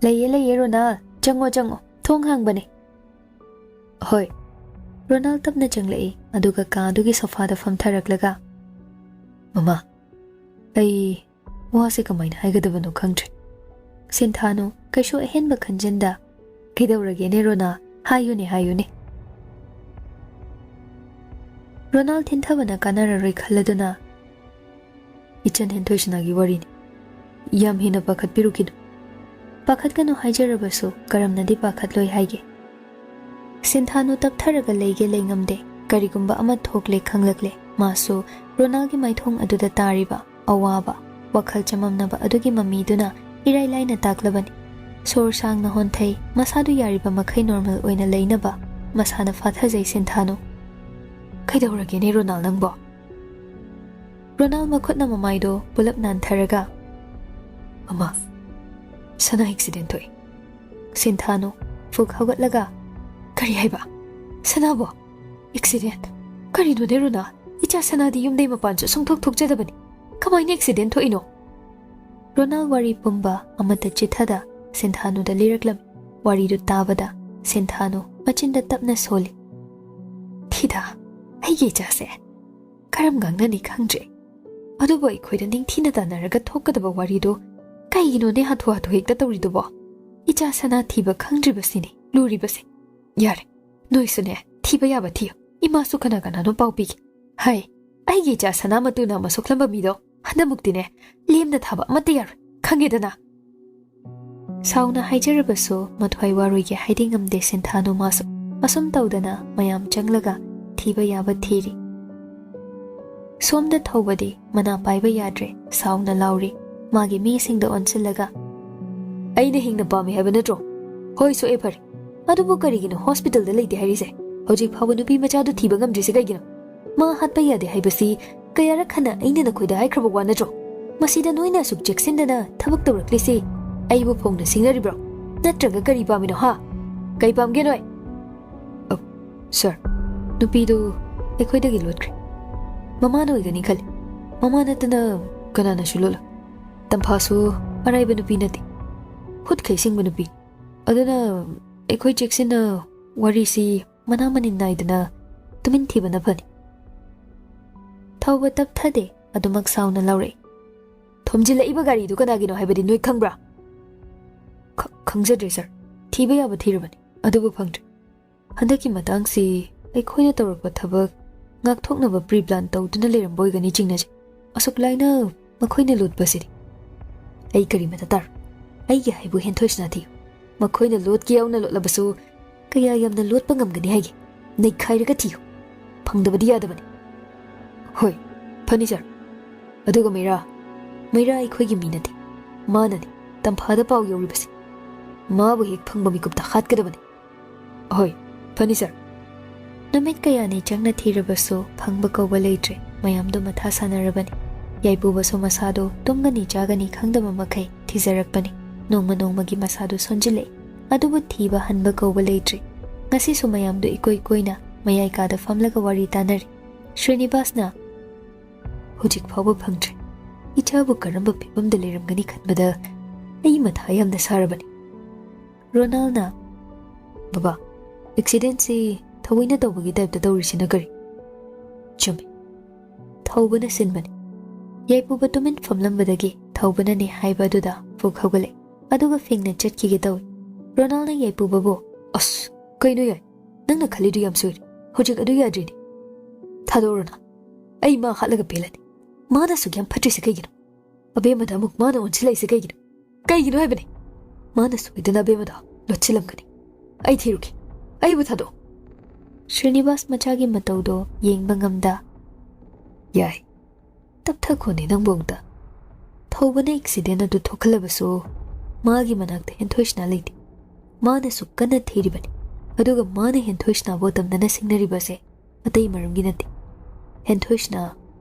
"ꯂꯩꯌꯦ, ꯂꯩꯌꯦ, ꯔꯣꯅꯥꯜ꯫ ꯆꯪꯉꯣ, ꯆꯪꯉꯣ꯫ ꯊꯣꯡ ꯍꯥꯡꯕꯅꯦ꯫" "ꯍꯣꯏ꯫" ꯔꯣꯅꯥꯜ ꯇꯞꯅ ꯆꯪꯂꯛꯏ, ꯑꯗꯨꯒ ꯀꯥ ꯑꯗꯨꯒꯤ ꯁꯣꯐꯥꯗ ꯐꯝꯊꯔꯛꯂꯒ, "ꯃꯃꯥ, ꯑꯩ ꯋꯥꯁꯦ ꯀꯃꯥꯏꯅ ꯍꯥꯏꯒꯗꯕꯅꯣ ꯈꯪꯗ꯭ꯔꯦ꯫" ꯁꯤꯟꯊꯥꯅꯨ ꯀꯩꯁꯨ ꯑꯍꯦꯟꯕ ꯈꯟꯖꯟꯗ, "ꯀꯩꯗꯧꯔꯒꯦꯅꯦ ꯔꯣꯅꯥ? ꯍꯥꯏꯌꯨꯅꯦ, ꯍꯥꯏꯌꯨꯅꯦ꯫" ꯔꯣꯅꯥꯜ ꯊꯤꯟꯊꯕꯅ ꯀꯥꯟꯅꯔꯔꯣꯏ ꯈꯜꯂꯗꯨꯅ, "ꯏꯆꯟ ꯍꯦꯟꯊꯣꯏ ꯁꯅꯥꯒꯤ ꯋꯥꯔꯤꯅꯤ꯫ ꯌꯥꯝ ꯍꯦꯟꯅ ꯄꯥꯈꯠꯄꯤꯔꯨꯈꯤꯅꯨ꯫" ꯄꯥꯈꯠꯀꯅꯨ ꯍꯥꯏꯖꯔꯕꯁꯨ ꯀꯔꯝꯅꯗꯤ ꯄꯥꯈꯠꯂꯣꯏ ꯍꯥꯏꯒꯦ? ꯁꯤꯟꯊꯥꯅꯨ ꯇꯞꯊꯔꯒ ꯂꯩꯒꯦ ꯂꯩꯉꯝꯗꯦ꯫ ꯀꯔꯤꯒꯨꯝꯕ ꯑꯃ ꯊꯣꯛꯂꯦ ꯈꯪꯂꯛꯂꯦ꯫ ꯃꯥꯁꯨ ꯔꯣꯅꯥꯜꯒꯤ ꯃꯥꯏꯊꯣꯡ ꯑꯗꯨꯗ ꯇꯥꯔꯤꯕ ꯑꯋꯥꯕ, ꯋꯥꯈꯜ ꯆꯃꯝꯅꯕ ꯑꯗꯨꯒꯤ ꯃꯃꯤꯗꯨꯅ ꯏꯔꯥꯏ ꯂꯥꯏꯅ ꯇꯥꯛꯂꯕꯅꯤ꯫ ꯁꯣꯔ ꯁꯥꯡꯅ ꯍꯣꯟꯊꯩ, ꯃꯁꯥꯗꯨ ꯌꯥꯔꯤꯕ ꯃꯈꯩ ꯅꯣꯔꯃꯦꯜ ꯑꯣꯏꯅ ꯂꯩꯅꯕ ꯃꯁꯥꯅ ꯐꯥꯊꯖꯩ ꯁꯤꯟꯊꯥꯅꯨ꯫ "ꯀꯩꯗꯧꯔꯒꯦꯅꯦ ꯔꯣꯅꯥꯜ ꯅꯪꯕꯣ?" ꯔꯣꯅꯥꯜ ꯃꯈꯨꯠꯅ ꯃꯃꯥꯏꯗꯣ ꯄꯨꯂꯞ ꯅꯥꯟꯊꯔꯒ, "ꯃꯃꯥ, ꯁꯅꯥ ꯑꯦꯛꯁꯤꯗꯦꯟ ꯊꯣꯛꯏ꯫" ꯁꯤꯟꯊꯥꯅꯨ ꯐꯨꯛ ꯍꯧꯒꯠꯂꯒ, "ꯀꯔꯤ ꯍꯥꯏꯕ? ꯁꯅꯥꯕꯣ? ꯑꯦꯛꯁꯤꯗꯦꯟ? ꯀꯔꯤꯅꯣꯅꯦ ꯔꯣꯅꯥꯜ? ꯏꯆꯥ ꯁꯅꯥꯗꯤ ꯌꯨꯝꯗꯩ ꯃꯄꯥꯟꯁꯨ ꯁꯨꯡꯊꯣꯛ ꯊꯣꯛꯆꯗꯕꯅꯤ꯫ ꯀꯃꯥꯏꯅ ꯑꯦꯛꯁꯤꯗꯦꯟ ꯊꯣꯛꯏꯅꯣ?" ꯔꯣꯅꯥꯜ ꯋꯥꯔꯤ ꯄꯨꯝꯕ ꯑꯃꯠꯇ ꯆꯤꯊꯗ ꯁꯤꯟꯊꯥꯅꯨꯗ ꯂꯤꯔꯛꯂꯝꯃꯤ꯫ ꯋꯥꯔꯤꯗꯨ ꯇꯥꯕꯗ ꯁꯤꯟꯊꯥꯅꯨ ꯃꯆꯤꯟꯗ ꯇꯞꯅ ꯁꯣꯜꯂꯤ꯫ "ꯊꯤꯗ, ꯑꯩꯒꯤ ꯏꯆꯥꯁꯦ ꯀꯔꯝ ꯉꯥꯡꯅꯅꯤ ꯈꯪꯗ꯭ꯔꯦ꯫ ꯑꯗꯨꯕꯨ ꯑꯩꯈꯣꯏꯗ ꯅꯤꯡꯊꯤꯅ ꯇꯥꯟꯅꯔꯒ ꯊꯣꯛꯀꯗꯕ ꯋꯥꯔꯤꯗꯨ ꯀꯩꯒꯤꯅꯣꯅꯦ ꯍꯥꯊꯨ ꯍꯥꯊꯨ ꯍꯦꯛꯇ ꯇꯧꯔꯤꯗꯨꯕꯣ? ꯏꯆꯥ ꯁꯅꯥ ꯊꯤꯕ ꯈꯪꯗ꯭ꯔꯤꯕꯁꯤꯅꯤ ꯂꯨꯔꯤꯕꯁꯦ꯫ ꯌꯥꯔꯦ, ꯅꯣꯏꯁꯨꯅꯦ ꯊꯤꯕ ꯌꯥꯕ ꯊꯤꯌꯨ꯫ ꯏꯃꯥꯁꯨ ꯀꯅꯥ ꯀꯅꯥꯅꯣ ꯄꯥꯎ ꯄꯤꯒꯦ꯫ ꯍꯥꯏ, ꯑꯩꯒꯤ ꯏꯆꯥ ꯁꯅꯥ ꯃꯇꯨꯅ ꯑꯃ ꯁꯣꯛꯂꯝꯕ ꯃꯤꯗꯣ ꯍꯟꯗꯛꯃꯨꯛꯇꯤꯅꯦ ꯂꯦꯝꯅ ꯊꯥꯕ ꯑꯃꯠꯇ ꯌꯥꯔꯣꯏ, ꯈꯪꯉꯦꯗꯅ?" ꯁꯥꯎꯅ ꯍꯥꯏꯖꯔꯕꯁꯨ ꯃꯊ꯭ꯋꯥꯏ ꯋꯥꯔꯣꯏꯒꯦ ꯍꯥꯏꯗꯤ ꯉꯝꯗꯦ ꯁꯤꯟꯊꯥꯅꯨ ꯃꯥꯁꯨ꯫ ꯑꯁꯨꯝ ꯇꯧꯗꯅ ꯃꯌꯥꯝ ꯆꯪꯂꯒ ꯊꯤꯕ ꯌꯥꯕ ꯊꯤꯔꯤ꯫ ꯁꯣꯝꯗ ꯊꯧꯕꯗꯤ ꯃꯅꯥ ꯄꯥꯏꯕ ꯌꯥꯗ꯭ꯔꯦ, ꯁꯥꯎꯅ ꯂꯥꯎꯔꯤ꯫ ꯃꯥꯒꯤ ꯃꯤꯁꯤꯡꯗ ꯑꯣꯟꯁꯤꯜꯂꯒ, "ꯑꯩꯅ ꯍꯤꯡꯅ ꯄꯥꯝꯃꯤ ꯍꯥꯏꯕ ꯅꯠꯇ꯭ꯔꯣ? ꯍꯣꯏ, ꯁꯣꯛꯑꯦ, ꯐꯔꯦ꯫ ꯑꯗꯨꯕꯨ ꯀꯔꯤꯒꯤꯅꯣ ꯍꯣꯁꯄꯤꯇꯥꯜꯗ ꯂꯩꯇꯦ ꯍꯥꯏꯔꯤꯁꯦ? ꯍꯧꯖꯤꯛ ꯐꯥꯎꯕ ꯅꯨꯄꯤ ꯃꯆꯥꯗꯨ ꯊꯤꯕ ꯉꯝꯗ꯭ꯔꯤꯁꯦ ꯀꯩꯒꯤꯅꯣ? ꯃꯥ ꯍꯥꯠꯄ ꯌꯥꯗꯦ ꯍꯥꯏꯕꯁꯤ ꯀꯌꯥꯔꯛ ꯍꯟꯅ ꯑꯩꯅ ꯅꯈꯣꯏꯗ ꯍꯥꯏꯈ꯭ꯔꯕ ꯋꯥ ꯅꯠꯇ꯭ꯔꯣ? ꯃꯁꯤꯗ ꯅꯣꯏꯅ ꯑꯁꯨꯛ ꯆꯦꯛꯁꯤꯟꯗꯅ ꯊꯕꯛ ꯇꯧꯔꯛꯂꯤꯁꯤ ꯑꯩꯕꯨ ꯐꯣꯡꯅ ꯁꯤꯡꯅꯔꯤꯕ꯭ꯔꯣ? ꯅꯠꯇ꯭ꯔꯒ ꯀꯔꯤ ꯄꯥꯝꯃꯤꯅꯣ, ꯍꯥ? ꯀꯩ ꯄꯥꯝꯒꯦ ꯅꯣꯏ? ꯑ, ꯁꯥꯔ, ꯅꯨꯄꯤꯗꯨ ꯑꯩꯈꯣꯏꯗꯒꯤ ꯂꯣꯠꯈ꯭ꯔꯦ꯫ ꯃꯃꯥꯅ ꯑꯣꯏꯒꯅꯤ ꯈꯜꯂꯤ꯫ ꯃꯃꯥ ꯅꯠꯇꯅ ꯀꯅꯥꯅꯁꯨ ꯂꯣꯠꯂꯣꯏ꯫ ꯇꯝꯐꯥꯁꯨ ꯑꯔꯥꯏꯕ ꯅꯨꯄꯤ ꯅꯠꯇꯦ꯫ ꯈꯨꯠ ꯈꯩꯁꯤꯡꯕ ꯅꯨꯄꯤ꯫ ꯑꯗꯨꯅ ꯑꯩꯈꯣꯏ ꯆꯦꯛꯁꯤꯟꯅ ꯋꯥꯔꯤꯁꯤ ꯃꯅꯥ ꯃꯅꯤꯟ ꯅꯥꯏꯗꯅ ꯇꯨꯃꯤꯟ ꯊꯤꯕꯅ ꯐꯅꯤ꯫ ꯊꯧꯕ ꯇꯞꯊꯗꯦ, ꯑꯗꯨꯃꯛ ꯁꯥꯎꯅ ꯂꯧꯔꯛꯏ꯫ "ꯊꯣꯝꯖꯤꯜꯂꯛꯏꯕ ꯒꯥꯔꯤꯗꯨ ꯀꯅꯥꯒꯤꯅꯣ ꯍꯥꯏꯕꯗꯤ ꯅꯣꯏ ꯈꯪꯕ꯭ꯔꯥ?" "ꯈ-, ꯈꯪꯖꯗ꯭ꯔꯦ, ꯁꯥꯔ꯫ ꯊꯤꯕ ꯌꯥꯕ ꯊꯤꯔꯕꯅꯤ, ꯑꯗꯨꯕꯨ ꯐꯪꯗ꯭ꯔꯦ꯫ ꯍꯟꯗꯛꯀꯤ ꯃꯇꯥꯡꯁꯤ ꯑꯩꯈꯣꯏꯅ ꯇꯧꯔꯛꯄ ꯊꯕꯛ ꯉꯥꯛꯊꯣꯛꯅꯕ ꯄ꯭ꯔꯤ ꯄ꯭ꯂꯥꯟ ꯇꯧꯗꯨꯅ ꯂꯩꯔꯝꯕ ꯑꯣꯏꯒꯅꯤ ꯆꯤꯡꯅꯖꯩ꯫ ꯑꯁꯨꯛ ꯂꯥꯏꯅ ꯃꯈꯣꯏꯅ ꯂꯣꯠꯄꯁꯤꯗꯤ꯫ ꯑꯩ ꯀꯔꯤꯃꯇ ꯇꯥꯔꯣꯏ꯫ ꯑꯩꯒꯤ ꯍꯩꯕꯨ ꯍꯦꯟꯊꯣꯏꯁꯤꯅ ꯊꯤꯌꯨ꯫ ꯃꯈꯣꯏꯅ ꯂꯣꯠꯀꯦ ꯌꯥꯎꯅ ꯂꯣꯠꯂꯕꯁꯨ ꯀꯌꯥ ꯌꯥꯝꯅ ꯂꯣꯠꯄ ꯉꯝꯒꯅꯤ ꯍꯥꯏꯒꯦ? ꯅꯩꯈꯥꯏꯔꯒ ꯊꯤꯌꯨ꯫ ꯐꯪꯗꯕꯗꯤ ꯌꯥꯗꯕꯅꯤ꯫" "ꯍꯣꯏ, ꯐꯅꯤ ꯁꯥꯔ꯫ ꯑꯗꯨꯒ ꯃꯩꯔꯥ, ꯃꯩꯔꯥ ꯑꯩꯈꯣꯏꯒꯤ ꯃꯤ ꯅꯠꯇꯦ꯫ ꯃꯥꯅꯅꯤ ꯇꯝꯐꯥꯗ ꯄꯥꯎ ꯌꯧꯔꯤꯕꯁꯤ꯫ ꯃꯥꯕꯨ ꯍꯦꯛ ꯐꯪꯕ ꯃꯤꯀꯨꯞꯇ ꯍꯥꯠꯀꯗꯕꯅꯤ꯫" "ꯍꯣꯏ, ꯐꯅꯤ ꯁꯥꯔ꯫" ꯅꯨꯃꯤꯠ ꯀꯌꯥꯅꯤ ꯆꯪꯅ ꯊꯤꯔꯕꯁꯨ ꯐꯪꯕ ꯀꯧꯕ ꯂꯩꯇ꯭ꯔꯦ꯫ ꯃꯌꯥꯝꯗꯣ ꯃꯊꯥ ꯁꯥꯅꯔꯕꯅꯤ꯫ ꯌꯥꯏꯄꯨꯕꯁꯨ ꯃꯁꯥꯗꯣ ꯇꯨꯝꯒꯅꯤ ꯆꯥꯒꯅꯤ ꯈꯪꯗꯕ ꯃꯈꯩ ꯊꯤꯖꯔꯛꯄꯅꯤ꯫ ꯅꯣꯡꯃ ꯅꯣꯡꯃꯒꯤ ꯃꯁꯥꯗꯣ ꯁꯣꯟꯖꯤꯜꯂꯛꯏ꯫ ꯑꯗꯨꯕꯨ ꯊꯤꯕ ꯍꯟꯕ ꯀꯧꯕ ꯂꯩꯇ꯭ꯔꯤ꯫ ꯉꯁꯤꯁꯨ ꯃꯌꯥꯝꯗꯣ ꯏꯀꯣꯏ ꯀꯣꯏꯅ ꯃꯌꯥꯏ ꯀꯥꯗ ꯐꯝꯂꯒ ꯋꯥꯔꯤ ꯇꯥꯅꯔꯤ꯫ ꯁ꯭ꯔꯤꯅꯤꯕꯥꯁꯅ, "ꯍꯧꯖꯤꯛ ꯐꯥꯎꯕ ꯐꯪꯗ꯭ꯔꯤ꯫ ꯏꯆꯥꯕꯨ ꯀꯔꯝꯕ ꯐꯤꯕꯝꯗ ꯂꯩꯔꯝꯒꯅꯤ ꯈꯟꯕꯗ ꯑꯩ ꯃꯊꯥ ꯌꯥꯝꯅ ꯁꯥꯔꯕꯅꯤ꯫" ꯔꯣꯅꯥꯜꯅ, "ꯕꯕꯥ, ꯑꯦꯛꯁꯤꯗꯦꯟꯁꯤ ꯊꯑꯣꯏꯅ ꯇꯧꯕꯒꯤ ꯇꯥꯏꯞꯇ ꯇꯧꯔꯤꯁꯤꯅ ꯀꯔꯤ?" "ꯆꯨꯝꯃꯤ꯫ ꯊꯧꯕꯅ ꯁꯤꯟꯕꯅꯤ꯫" ꯌꯥꯏꯄꯨꯕ ꯇꯨꯃꯤꯟ ꯐꯝꯂꯝꯕꯗꯒꯤ ꯊꯧꯕꯅꯅꯤ ꯍꯥꯏꯕ ꯑꯗꯨꯗ ꯄꯨꯛ ꯍꯧꯒꯠꯂꯛꯏ꯫ ꯑꯗꯨꯒ ꯐꯦꯡꯅ ꯆꯠꯈꯤꯒꯦ ꯇꯧꯏ꯫ ꯔꯣꯅꯥꯜꯅ ꯌꯥꯏꯄꯨꯕꯕꯨ, "ꯑꯁ, ꯀꯩꯅꯣ ꯌꯥꯏ? ꯅꯪꯅ ꯈꯜꯂꯤꯗꯨ ꯌꯥꯝ ꯁꯣꯏꯔꯦ꯫ ꯍꯧꯖꯤꯛ ꯑꯗꯨ ꯌꯥꯗ꯭ꯔꯤꯅꯦ꯫ ꯊꯥꯗꯣꯛꯑꯣ ꯔꯣꯅꯥꯜ꯫ ꯑꯩ ꯃꯥ ꯍꯥꯠꯂꯒ ꯄꯦꯜꯂꯅꯤ꯫ ꯃꯥꯅ ꯑꯁꯨꯛ ꯌꯥꯝ ꯐꯠꯇ꯭ꯔꯤꯁꯦ ꯀꯩꯒꯤꯅꯣ? ꯑꯕꯦꯝꯃꯗ ꯑꯃꯨꯛ ꯃꯥꯅ ꯑꯣꯟꯁꯤꯜꯂꯛꯏꯁꯦ ꯀꯩꯒꯤꯅꯣ? ꯀꯩꯒꯤꯅꯣ ꯍꯥꯏꯕꯅꯦ? ꯃꯥꯅ ꯁꯣꯏꯗꯅ ꯑꯕꯦꯝꯃꯗ ꯂꯣꯠꯁꯤꯜꯂꯝꯒꯅꯤ꯫ ꯑꯩ ꯊꯤꯔꯨꯒꯦ꯫ ꯑꯩꯕꯨ ꯊꯥꯗꯣꯛꯑꯣ꯫" ꯁ꯭ꯔꯤꯅꯤꯕꯥꯁ ꯃꯆꯥꯒꯤ ꯃꯇꯧꯗꯣ ꯌꯦꯡꯕ ꯉꯝꯗ, "ꯌꯥꯏ, ꯇꯞꯊꯈꯣꯅꯦ ꯅꯪꯕꯨ ꯑꯝꯇ꯫" ꯊꯧꯕꯅ ꯑꯦꯛꯁꯤꯗꯦꯟ ꯑꯗꯨ ꯊꯣꯛꯍꯜꯂꯕꯁꯨ ꯃꯥꯒꯤ ꯃꯅꯥꯛꯇ ꯍꯦꯟꯊꯣꯏꯁꯤꯅ ꯂꯩꯇꯦ꯫ ꯃꯥꯅꯁꯨ ꯀꯟꯅ ꯊꯤꯔꯤꯕꯅꯤ꯫ ꯑꯗꯨꯒ ꯃꯥꯅ ꯍꯦꯟꯊꯣꯏꯁꯤꯅꯥꯕꯨ ꯇꯝꯅꯅ ꯁꯤꯡꯅꯔꯤꯕꯁꯦ ꯑꯇꯩ ꯃꯔꯝꯒꯤ ꯅꯠꯇꯦ꯫ ꯍꯦꯟꯊꯣꯏꯁꯤꯅ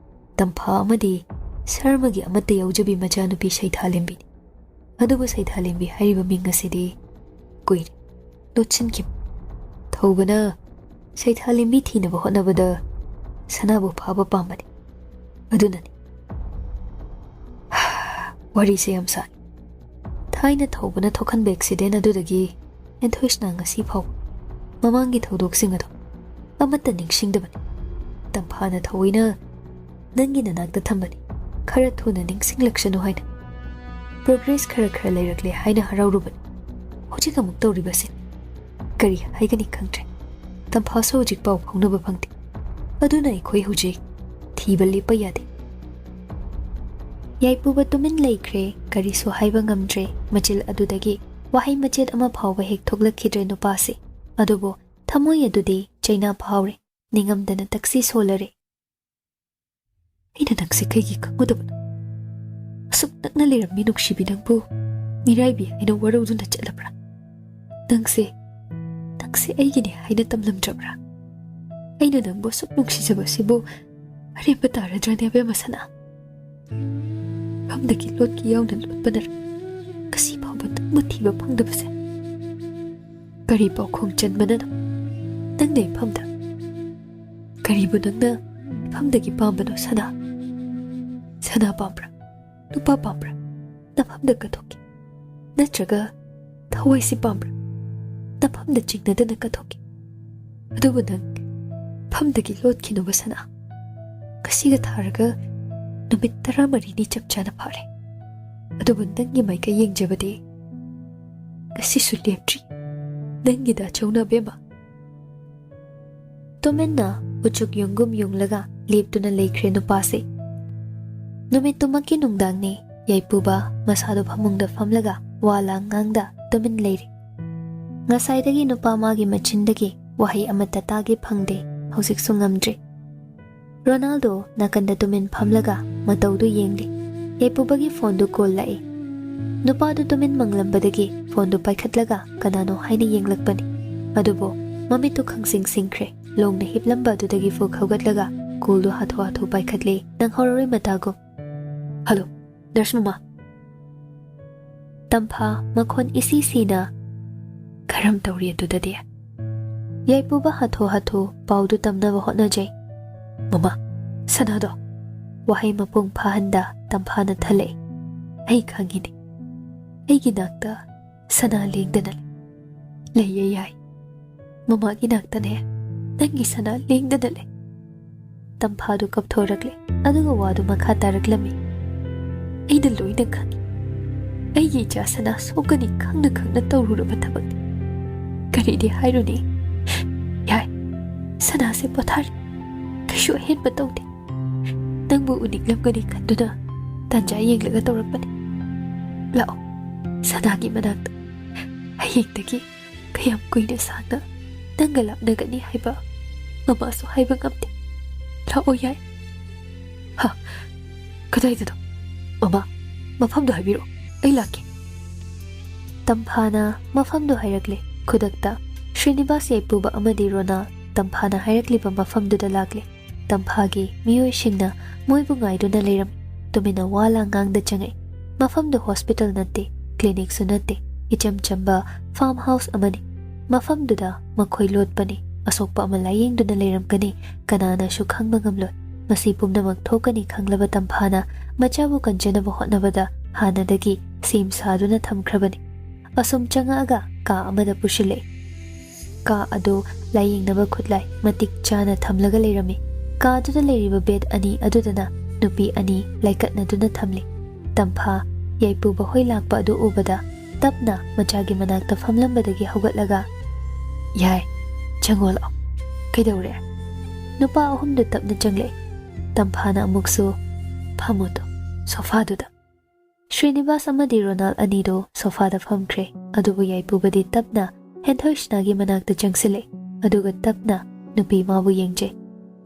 ꯇꯝꯐꯥ ꯑꯃꯗꯤ ꯁꯔꯃꯒꯤ ꯑꯃꯠꯇ ꯌꯥꯎꯖꯕꯤ ꯃꯆꯥꯅꯨꯄꯤ ꯁꯩꯊꯥꯂꯦꯝꯕꯤꯅꯤ꯫ ꯑꯗꯨꯕꯨ ꯁꯩꯊꯥꯂꯦꯝꯕꯤ ꯍꯥꯏꯔꯤꯕ ꯃꯤꯡ ꯑꯁꯤꯗꯤ ꯀꯨꯏꯔꯦ ꯂꯣꯠꯁꯤꯟꯈꯤꯕ꯫ ꯊꯧꯕꯅ ꯁꯩꯊꯥꯂꯦꯝꯕꯤ ꯊꯤꯅꯕ ꯍꯣꯠꯅꯕꯗ ꯁꯅꯥꯕꯨ ꯐꯥꯕ ꯄꯥꯝꯕꯅꯤ꯫ ꯑꯗꯨꯅꯅꯤ꯫ ꯋꯥꯔꯤꯁꯦ ꯌꯥꯝ ꯁꯥꯡꯉꯤ꯫ ꯊꯥꯏꯅ ꯊꯧꯕꯅ ꯊꯣꯛꯍꯟꯕ ꯑꯦꯛꯁꯤꯗꯦꯟ ꯑꯗꯨꯗꯒꯤ ꯍꯦꯟꯊꯣꯏꯁꯤꯅ ꯉꯁꯤ ꯐꯥꯎꯕ ꯃꯃꯥꯡꯒꯤ ꯊꯧꯗꯣꯛꯁꯤꯡ ꯑꯗꯣ ꯑꯃꯠꯇ ꯅꯤꯡꯁꯤꯡꯗꯕꯅꯤ꯫ ꯇꯝꯐꯥꯅ ꯊꯑꯣꯏꯅ ꯅꯪꯒꯤ ꯅꯅꯥꯛꯇ ꯊꯝꯕꯅꯤ, ꯈꯔ ꯊꯨꯅ ꯅꯤꯡꯁꯤꯡꯂꯛꯁꯅꯨ ꯍꯥꯏꯅ꯫ ꯄ꯭ꯔꯣꯒ꯭ꯔꯦꯁ ꯈꯔ ꯈꯔ ꯂꯩꯔꯛꯂꯦ ꯍꯥꯏꯅ ꯍꯔꯥꯎꯔꯨꯕꯅꯤ꯫ ꯍꯧꯖꯤꯛ ꯑꯃꯨꯛ ꯇꯧꯔꯤꯕꯁꯤ ꯀꯔꯤ ꯍꯥꯏꯒꯅꯤ ꯈꯪꯗ꯭ꯔꯦ꯫ ꯇꯝꯐꯥꯁꯨ ꯍꯧꯖꯤꯛ ꯄꯥꯎ ꯐꯥꯎꯅꯕ ꯐꯪꯗꯦ꯫ ꯑꯗꯨꯅ ꯑꯩꯈꯣꯏ ꯍꯧꯖꯤꯛ ꯊꯤꯕ ꯂꯦꯞꯄ ꯌꯥꯗꯦ꯫ ꯌꯥꯏꯄꯨꯕ ꯇꯨꯃꯤꯟ ꯂꯩꯈ꯭ꯔꯦ, ꯀꯔꯤꯁꯨ ꯍꯥꯏꯕ ꯉꯝꯗ꯭ꯔꯦ꯫ ꯃꯆꯤꯜ ꯑꯗꯨꯗꯒꯤ ꯋꯥꯍꯩ ꯃꯆꯦꯠ ꯑꯃ ꯐꯥꯎꯕ ꯍꯦꯛ ꯊꯣꯛꯂꯛꯈꯤꯗ꯭ꯔꯦ ꯅꯨꯄꯥꯁꯤ꯫ ꯑꯗꯨꯕꯨ ꯊꯃꯣꯏ ꯑꯗꯨꯗꯤ ꯆꯩꯅꯥ ꯐꯥꯎꯔꯦ, ꯅꯤꯡꯉꯝꯗꯅ ꯇꯛꯁꯤ ꯁꯣꯜꯂꯔꯦ꯫ "ꯑꯩꯅ ꯅꯪꯁꯦ ꯀꯩꯒꯤ ꯈꯪꯉꯨꯗꯕꯅꯣ? ꯑꯁꯨꯛ ꯅꯛꯅ ꯂꯩꯔꯝꯃꯤ ꯅꯨꯡꯁꯤꯕꯤ ꯅꯪꯕꯨ ꯃꯤꯔꯥꯏꯕꯤ ꯍꯥꯏꯅ ꯋꯥꯔꯧꯗꯨꯅ ꯆꯠꯂꯕ꯭ꯔꯥ? ꯅꯪꯁꯦ, ꯅꯪꯁꯦ ꯑꯩꯒꯤꯅꯤ ꯍꯥꯏꯅ ꯇꯝꯂꯝꯗ꯭ꯔꯕ꯭ꯔꯥ? ꯑꯩꯅ ꯅꯪꯕꯨ ꯑꯁꯨꯛ ꯅꯨꯡꯁꯤꯖꯕꯁꯤꯕꯨ ꯑꯔꯦꯝꯕ ꯇꯥꯔꯗ꯭ꯔꯅꯦ ꯑꯕꯦꯝꯃ ꯁꯅꯥ? ꯃꯐꯝꯗꯒꯤ ꯂꯣꯠꯀꯤ ꯌꯥꯎꯅ ꯂꯣꯠꯄꯅꯔ ꯉꯁꯤ ꯐꯥꯎꯕ ꯅꯪꯕꯨ ꯊꯤꯕ ꯐꯪꯗꯕꯁꯦ? ꯀꯔꯤ ꯄꯥꯎꯈꯣꯡ ꯆꯟꯕꯅꯅꯣ ꯅꯪꯅ ꯏꯐꯝꯗ? ꯀꯔꯤꯕꯨ ꯅꯪꯅ ꯏꯐꯝꯗꯒꯤ ꯄꯥꯝꯕꯅꯣ ꯁꯅꯥ? ꯁꯅꯥ ꯄꯥꯝꯕ꯭ꯔꯥ? ꯅꯨꯄꯥ ꯄꯥꯝꯕ꯭ꯔꯥ? ꯅꯐꯝꯗ ꯀꯠꯊꯣꯛꯀꯦ꯫ ꯅꯠꯇ꯭ꯔꯒ ꯊꯋꯥꯏꯁꯤ ꯄꯥꯝꯕ꯭ꯔꯥ? ꯅꯐꯝꯗ ꯆꯤꯡꯅꯗꯅ ꯀꯠꯊꯣꯛꯀꯦ꯫ ꯑꯗꯨꯕꯨ ꯅꯪ ꯏꯐꯝꯗꯒꯤ ꯂꯣꯠꯈꯤꯅꯨꯕ ꯁꯅꯥ꯫ ꯉꯁꯤꯒ ꯊꯥꯔꯒ ꯅꯨꯃꯤꯠ ꯇꯔꯥꯃꯔꯤꯅꯤ ꯆꯞ ꯆꯥꯅ ꯐꯥꯔꯦ꯫ ꯑꯗꯨꯕꯨ ꯅꯪꯒꯤ ꯃꯥꯏꯀꯩ ꯌꯦꯡꯖꯕꯗꯤ ꯉꯁꯤꯁꯨ ꯂꯦꯞꯇ꯭ꯔꯤ꯫ ꯅꯪꯒꯤꯗ ꯑꯆꯧꯅ ꯑꯕꯦꯝꯃ"꯫ ꯇꯨꯃꯤꯟꯅ ꯎꯆꯨꯛ ꯌꯨꯡꯒꯨꯝ ꯌꯨꯡꯂꯒ ꯂꯦꯞꯇꯨꯅ ꯂꯩꯈ꯭ꯔꯦ ꯅꯨꯄꯥꯁꯦ꯫ ꯅꯨꯃꯤꯠꯇꯨꯃꯛꯀꯤ ꯅꯨꯡꯗꯥꯡꯅꯤ꯫ ꯌꯥꯏꯄꯨꯕ ꯃꯁꯥꯗꯣ ꯐꯃꯨꯡꯗ ꯐꯝꯂꯒ ꯋꯥ ꯂꯥꯡ ꯉꯥꯡꯗ ꯇꯨꯃꯤꯟ ꯂꯩꯔꯤ꯫ ꯉꯁꯥꯏꯗꯒꯤ ꯅꯨꯄꯥ ꯃꯥꯒꯤ ꯃꯆꯤꯟꯗꯒꯤ ꯋꯥꯍꯩ ꯑꯃꯠꯇ ꯇꯥꯒꯦ ꯐꯪꯗꯦ꯫ ꯍꯧꯖꯤꯛꯁꯨ ꯉꯝꯗ꯭ꯔꯦ꯫ ꯔꯣꯅꯥꯜꯗꯣ ꯅꯥꯀꯟꯗ ꯇꯨꯃꯤꯟ ꯐꯝꯂꯒ ꯃꯇꯧꯗꯨ ꯌꯦꯡꯂꯤ꯫ ꯌꯥꯏꯄꯨꯕꯒꯤ ꯐꯣꯟꯗꯨ ꯀꯣꯜ ꯂꯥꯛꯏ꯫ ꯅꯨꯄꯥꯗꯨ ꯇꯨꯃꯤꯟ ꯃꯪꯂꯝꯕꯗꯒꯤ ꯐꯣꯟꯗꯨ ꯄꯥꯏꯈꯠꯂꯒ ꯀꯅꯥꯅꯣ ꯍꯥꯏꯅ ꯌꯦꯡꯂꯛꯄꯅꯤ꯫ ꯑꯗꯨꯕꯨ ꯃꯃꯤꯠꯇꯨ ꯈꯪꯁꯤꯡ ꯁꯤꯡꯈ꯭ꯔꯦ꯫ ꯂꯣꯡꯅ ꯍꯤꯞꯂꯝꯕ ꯑꯗꯨꯗꯒꯤ ꯐꯨꯛ ꯍꯧꯒꯠꯂꯒ ꯀꯣꯜꯗꯨ ꯍꯥꯊꯨ ꯍꯥꯊꯨ ꯄꯥꯏꯈꯠꯂꯦ, ꯅꯪꯍꯧꯔꯔꯣꯏ ꯃꯇꯥꯒꯨꯝ꯫ "ꯍꯜꯂꯣ, ꯅꯔꯁ ꯃꯃꯥ꯫" ꯇꯝꯐꯥ ꯃꯈꯣꯟ ꯏꯁꯤ ꯁꯤꯅ, "ꯀꯔꯝ ꯇꯧꯔꯤ ꯑꯗꯨꯗꯗꯤ?" ꯌꯥꯏꯄꯨꯕ ꯍꯥꯊꯨ ꯍꯥꯊꯨ ꯄꯥꯎꯗꯨ ꯇꯝꯅꯕ ꯍꯣꯠꯅꯖꯩ꯫ "ꯃꯃꯥ, ꯁꯅꯥꯗꯣ꯫" ꯋꯥꯍꯩ ꯃꯄꯨꯡ ꯐꯥꯍꯟꯗ ꯇꯝꯐꯥꯅ ꯊꯜꯂꯛꯏ꯫ "ꯑꯩ ꯈꯪꯉꯤꯅꯦ, ꯑꯩꯒꯤ ꯅꯥꯛꯇ ꯁꯅꯥ ꯂꯦꯡꯗꯅ ꯂꯩ꯫ ꯂꯩꯌꯦ ꯌꯥꯏ, ꯃꯃꯥꯒꯤ ꯅꯥꯛꯇꯅꯦ ꯅꯪꯒꯤ ꯁꯅꯥ ꯂꯦꯡꯗꯅ ꯂꯩ꯫" ꯇꯝꯐꯥꯗꯨ ꯀꯞꯊꯣꯔꯛꯂꯦ, ꯑꯗꯨꯒ ꯋꯥꯗꯨ ꯃꯈꯥ ꯇꯥꯔꯛꯂꯝꯃꯤ꯫ "ꯑꯩꯅ ꯂꯣꯏꯅ ꯈꯪꯉꯤ꯫ ꯑꯩꯒꯤ ꯏꯆꯥ ꯁꯅꯥ ꯁꯣꯛꯀꯅꯤ ꯈꯪꯅ ꯈꯪꯅ ꯇꯧꯔꯨꯔꯕ ꯊꯕꯛꯅꯤ꯫ ꯀꯔꯤꯗꯤ ꯍꯥꯏꯔꯨꯅꯤ? ꯌꯥꯏ, ꯁꯅꯥꯁꯦ ꯄꯣꯊꯥꯔꯤ꯫ ꯀꯩꯁꯨ ꯑꯍꯦꯟꯕ ꯇꯧꯗꯦ꯫ ꯅꯪꯕꯨ ꯎꯅꯤꯡꯂꯝꯒꯅꯤ ꯈꯟꯗꯨꯅ ꯇꯥꯟꯖꯥ ꯌꯦꯡꯂꯒ ꯇꯧꯔꯛꯄꯅꯤ꯫ ꯂꯥꯛꯑꯣ, ꯁꯅꯥꯒꯤ ꯃꯅꯥꯛꯇ꯫ ꯍꯌꯦꯡꯗꯒꯤ ꯀꯌꯥꯝ ꯀꯨꯏꯅ ꯁꯥꯡꯅ ꯅꯪꯒ ꯂꯥꯞꯅꯒꯅꯤ ꯍꯥꯏꯕ ꯃꯃꯥꯁꯨ ꯍꯥꯏꯕ ꯉꯝꯗꯦ꯫ ꯂꯥꯛꯑꯣ ꯌꯥꯏ꯫" "ꯍꯥ? ꯀꯗꯥꯏꯗꯅꯣ? ꯃꯃꯥ, ꯃꯐꯝꯗꯣ ꯍꯥꯏꯕꯤꯔꯛꯑꯣ, ꯑꯩ ꯂꯥꯛꯀꯦ꯫" ꯇꯝꯐꯥꯅ ꯃꯐꯝꯗꯨ ꯍꯥꯏꯔꯛꯂꯦ꯫ ꯈꯨꯗꯛꯇ ꯁ꯭ꯔꯤꯅꯤꯕꯥꯁ, ꯌꯥꯏꯄꯨꯕ ꯑꯃꯗꯤ ꯔꯣꯅꯥꯜ ꯇꯝꯐꯥꯅ ꯍꯥꯏꯔꯛꯂꯤꯕ ꯃꯐꯝꯗꯨꯗ ꯂꯥꯛꯂꯦ꯫ ꯇꯝꯐꯥꯒꯤ ꯃꯤꯑꯣꯏꯁꯤꯡꯅ ꯃꯣꯏꯕꯨ ꯉꯥꯏꯗꯨꯅ ꯂꯩꯔꯝꯃꯤ꯫ ꯇꯨꯃꯤꯟꯅ ꯋꯥ ꯂꯥꯡ ꯉꯥꯡꯗ ꯆꯪꯉꯛꯏ꯫ ꯃꯐꯝꯗꯨ ꯍꯣꯁꯄꯤꯇꯥꯜ ꯅꯠꯇꯦ, ꯀ꯭ꯂꯤꯅꯤꯛꯁꯨ ꯅꯠꯇꯦ, ꯏꯆꯝ ꯆꯝꯕ ꯐꯥꯔꯝ ꯍꯥꯎꯁ ꯑꯃꯅꯤ꯫ ꯃꯐꯝꯗꯨꯗ ꯃꯈꯣꯏ ꯂꯣꯠꯄꯅꯤ, ꯑꯁꯣꯛꯄ ꯑꯃ ꯂꯥꯌꯦꯡꯗꯨꯅ ꯂꯩꯔꯝꯒꯅꯤ, ꯀꯅꯥꯅꯁꯨ ꯈꯪꯕ ꯉꯝꯂꯣꯏ꯫ ꯃꯁꯤ ꯄꯨꯝꯅꯃꯛ ꯊꯣꯛꯀꯅꯤ ꯈꯪꯂꯕ ꯇꯝꯐꯥꯅ ꯃꯆꯥꯕꯨ ꯀꯟꯖꯅꯕ ꯍꯣꯠꯅꯕꯗ ꯍꯥꯟꯅꯗꯒꯤ ꯁꯦꯝ ꯁꯥꯗꯨꯅ ꯊꯝꯈ꯭ꯔꯕꯅꯤ꯫ ꯑꯁꯨꯝ ꯆꯪꯉꯛꯑꯒ ꯀꯥ ꯑꯃꯗ ꯄꯨꯁꯤꯜꯂꯛꯏ꯫ ꯀꯥ ꯑꯗꯨ ꯂꯥꯌꯦꯡꯅꯕ ꯈꯨꯠꯂꯥꯏ ꯃꯇꯤꯛ ꯆꯥꯅ ꯊꯝꯂꯒ ꯂꯩꯔꯝꯃꯤ꯫ ꯀꯥꯗꯨꯗ ꯂꯩꯔꯤꯕ ꯕꯦꯗ ꯑꯅꯤ ꯑꯗꯨꯗꯅ ꯅꯨꯄꯤ ꯑꯅꯤ ꯂꯥꯏꯀꯠꯅꯗꯨꯅ ꯊꯝꯂꯤ꯫ ꯇꯝꯐꯥ ꯌꯥꯏꯄꯨꯕ ꯍꯣꯏ ꯂꯥꯛꯄ ꯑꯗꯨ ꯎꯕꯗ ꯇꯞꯅ ꯃꯆꯥꯒꯤ ꯃꯅꯥꯛꯇ ꯐꯝꯂꯝꯕꯗꯒꯤ ꯍꯧꯒꯠꯂꯒ, "ꯌꯥꯏ, ꯆꯪꯉꯣ ꯂꯥꯛꯑꯣ꯫ ꯀꯩꯗꯧꯔꯦ?" ꯅꯨꯄꯥ ꯑꯍꯨꯝꯗꯨ ꯇꯞꯅ ꯆꯪꯂꯛꯏ꯫ ꯇꯝꯐꯥꯅ ꯑꯃꯨꯛꯁꯨ, "ꯐꯝꯃꯣ ꯇꯨ, ꯁꯣꯐꯥꯗꯨꯗ꯫" ꯁ꯭ꯔꯤꯅꯤꯕꯥꯁ ꯑꯃꯗꯤ ꯔꯣꯅꯥꯜ ꯑꯅꯤꯗꯨ ꯁꯣꯐꯥꯗ ꯐꯝꯈ꯭ꯔꯦ, ꯑꯗꯨꯕꯨ ꯌꯥꯏꯄꯨꯕꯗꯤ ꯇꯞꯅ ꯍꯦꯟꯊꯣꯏꯁꯅꯥꯒꯤ ꯃꯅꯥꯛꯇ ꯆꯪꯁꯤꯜꯂꯛꯏ, ꯑꯗꯨꯒ ꯇꯞꯅ ꯅꯨꯄꯤ ꯃꯥꯕꯨ ꯌꯦꯡꯖꯩ꯫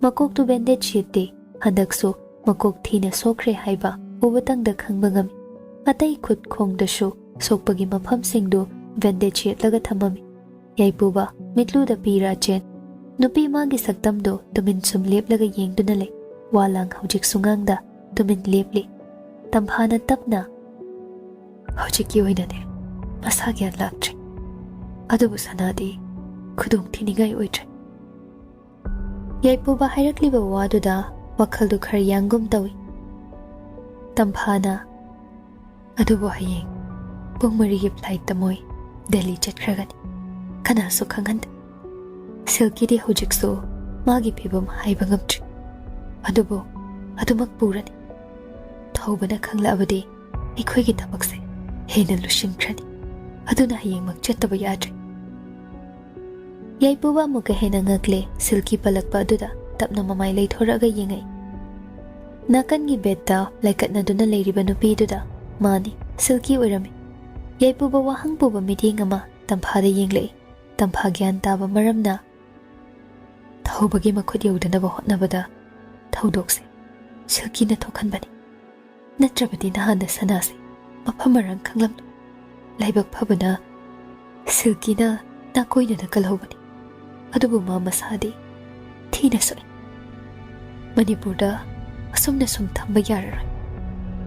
ꯃꯀꯣꯛꯇꯨ ꯕꯦꯟꯗꯦꯖ ꯌꯦꯠꯇꯦ, ꯍꯟꯗꯛꯁꯨ ꯃꯀꯣꯛ ꯊꯤꯅ ꯁꯣꯛꯈ꯭ꯔꯦ ꯍꯥꯏꯕ ꯎꯕꯇꯪꯗ ꯈꯪꯕ ꯉꯝꯃꯤ꯫ ꯑꯇꯩ ꯈꯨꯠ ꯈꯣꯡꯗꯁꯨ ꯁꯣꯛꯄꯒꯤ ꯃꯐꯝꯁꯤꯡꯗꯨ ꯕꯦꯟꯗꯦꯖ ꯌꯦꯠꯂꯒ ꯊꯝꯃꯝꯃꯤ꯫ ꯌꯥꯏꯄꯨꯕ ꯃꯤꯠꯂꯨꯗ ꯄꯤꯔꯥ ꯆꯦꯟ꯫ ꯅꯨꯄꯤ ꯃꯥꯒꯤ ꯁꯛꯇꯝꯗꯨ ꯇꯨꯃꯤꯟ ꯁꯨꯝ ꯂꯦꯞꯂꯒ ꯌꯦꯡꯗꯨꯅ ꯂꯩ꯫ ꯋꯥ ꯂꯥꯡ ꯍꯧꯖꯤꯛꯁꯨ ꯉꯥꯡꯗ ꯇꯨꯃꯤꯟ ꯂꯦꯞꯂꯤ꯫ ꯇꯝꯐꯥꯅ ꯇꯞꯅ, "ꯍꯧꯖꯤꯛꯀꯤ ꯑꯣꯏꯅꯗꯤ ꯃꯁꯥ ꯒ꯭ꯌꯥꯟ ꯂꯥꯛꯇ꯭ꯔꯤ꯫ ꯑꯗꯨꯕꯨ ꯁꯅꯥꯗꯤ ꯈꯨꯗꯣꯡ ꯊꯤꯅꯤꯡꯉꯥꯏ ꯑꯣꯏꯗ꯭ꯔꯦ"꯫ ꯌꯥꯏꯄꯨꯕ ꯍꯥꯏꯔꯛꯂꯤꯕ ꯋꯥꯗꯨꯗ ꯋꯥꯈꯜꯗꯨ ꯈꯔ ꯌꯥꯡꯒꯨꯝ ꯇꯧꯏ꯫ ꯇꯝꯐꯥꯅ, "ꯑꯗꯨꯕꯨ ꯍꯌꯦꯡ ꯄꯨꯡ ꯃꯔꯤꯒꯤ flightꯇ ꯃꯣꯏ ꯗꯦꯜꯂꯤ ꯆꯠꯈ꯭ꯔꯒꯅꯤ꯫ ꯀꯅꯥꯁꯨ ꯈꯪꯍꯟꯗꯦ꯫ ꯁꯤꯜꯀꯤꯗꯤ ꯍꯧꯖꯤꯛꯁꯨ ꯃꯥꯒꯤ ꯐꯤꯕꯝ ꯍꯥꯏꯕ ꯉꯝꯗ꯭ꯔꯤ꯫ ꯑꯗꯨꯕꯨ ꯑꯗꯨꯃꯛ ꯄꯨꯔꯅꯤ꯫ ꯊꯧꯕꯅ ꯈꯪꯂꯛꯑꯕꯗꯤ ꯑꯩꯈꯣꯏꯒꯤ ꯊꯕꯛꯁꯦ ꯍꯦꯟꯅ ꯂꯨꯁꯤꯟꯈ꯭ꯔꯅꯤ꯫ ꯑꯗꯨꯅ ꯍꯌꯦꯡꯃꯛ ꯆꯠꯇꯕ ꯌꯥꯗ꯭ꯔꯦ"꯫ ꯌꯥꯏꯄꯨꯕ ꯑꯃꯨꯛꯀ ꯍꯦꯟꯅ ꯉꯛꯂꯦ꯫ ꯁꯤꯜꯀꯤ ꯄꯜꯂꯛꯄ ꯑꯗꯨꯗ ꯇꯞꯅ ꯃꯃꯥꯏ ꯂꯩꯊꯣꯔꯛꯑꯒ ꯌꯦꯡꯉꯛꯏ꯫ ꯅꯥꯀꯟꯒꯤ bedꯇ ꯂꯥꯏꯀꯠꯅꯗꯨꯅ ꯂꯩꯔꯤꯕ ꯅꯨꯄꯤꯗꯨꯗ ꯃꯥꯅꯤ, ꯁꯤꯜꯀꯤ ꯑꯣꯏꯔꯝꯃꯤ꯫ ꯌꯥꯏꯄꯨꯕ ꯋꯥꯍꯪ ꯄꯨꯕ ꯃꯤꯠꯌꯦꯡ ꯑꯃ ꯇꯝꯐꯥꯗ ꯌꯦꯡꯂꯛꯏ꯫ ꯇꯝꯐꯥ ꯒ꯭ꯌꯥꯟ ꯇꯥꯕ ꯃꯔꯝꯅ, "ꯊꯧꯕꯒꯤ ꯃꯈꯨꯠ ꯌꯧꯗꯅꯕ ꯍꯣꯠꯅꯕꯗ ꯊꯧꯗꯣꯛꯁꯦ ꯁꯤꯜꯀꯤꯅ ꯊꯣꯛꯍꯟꯕꯅꯤ꯫ ꯅꯠꯇ꯭ꯔꯕꯗꯤ ꯅꯍꯥꯟꯅ ꯁꯅꯥꯁꯦ ꯃꯐꯝ ꯃꯔꯥꯡ ꯈꯪꯂꯝꯂꯣꯏ꯫ ꯂꯥꯏꯕꯛ ꯐꯕꯅ ꯁꯤꯜꯀꯤꯅ ꯅꯥꯀꯣꯏꯅꯅ ꯀꯜꯍꯧꯕꯅꯤ꯫ ꯑꯗꯨꯕꯨ ꯃꯥ ꯃꯁꯥꯗꯤ ꯊꯤꯅ ꯁꯣꯛꯏ꯫ ꯃꯅꯤꯄꯨꯔꯗ ꯑꯁꯨꯝꯅ ꯁꯨꯝ ꯊꯝꯕ ꯌꯥꯔꯔꯣꯏ"꯫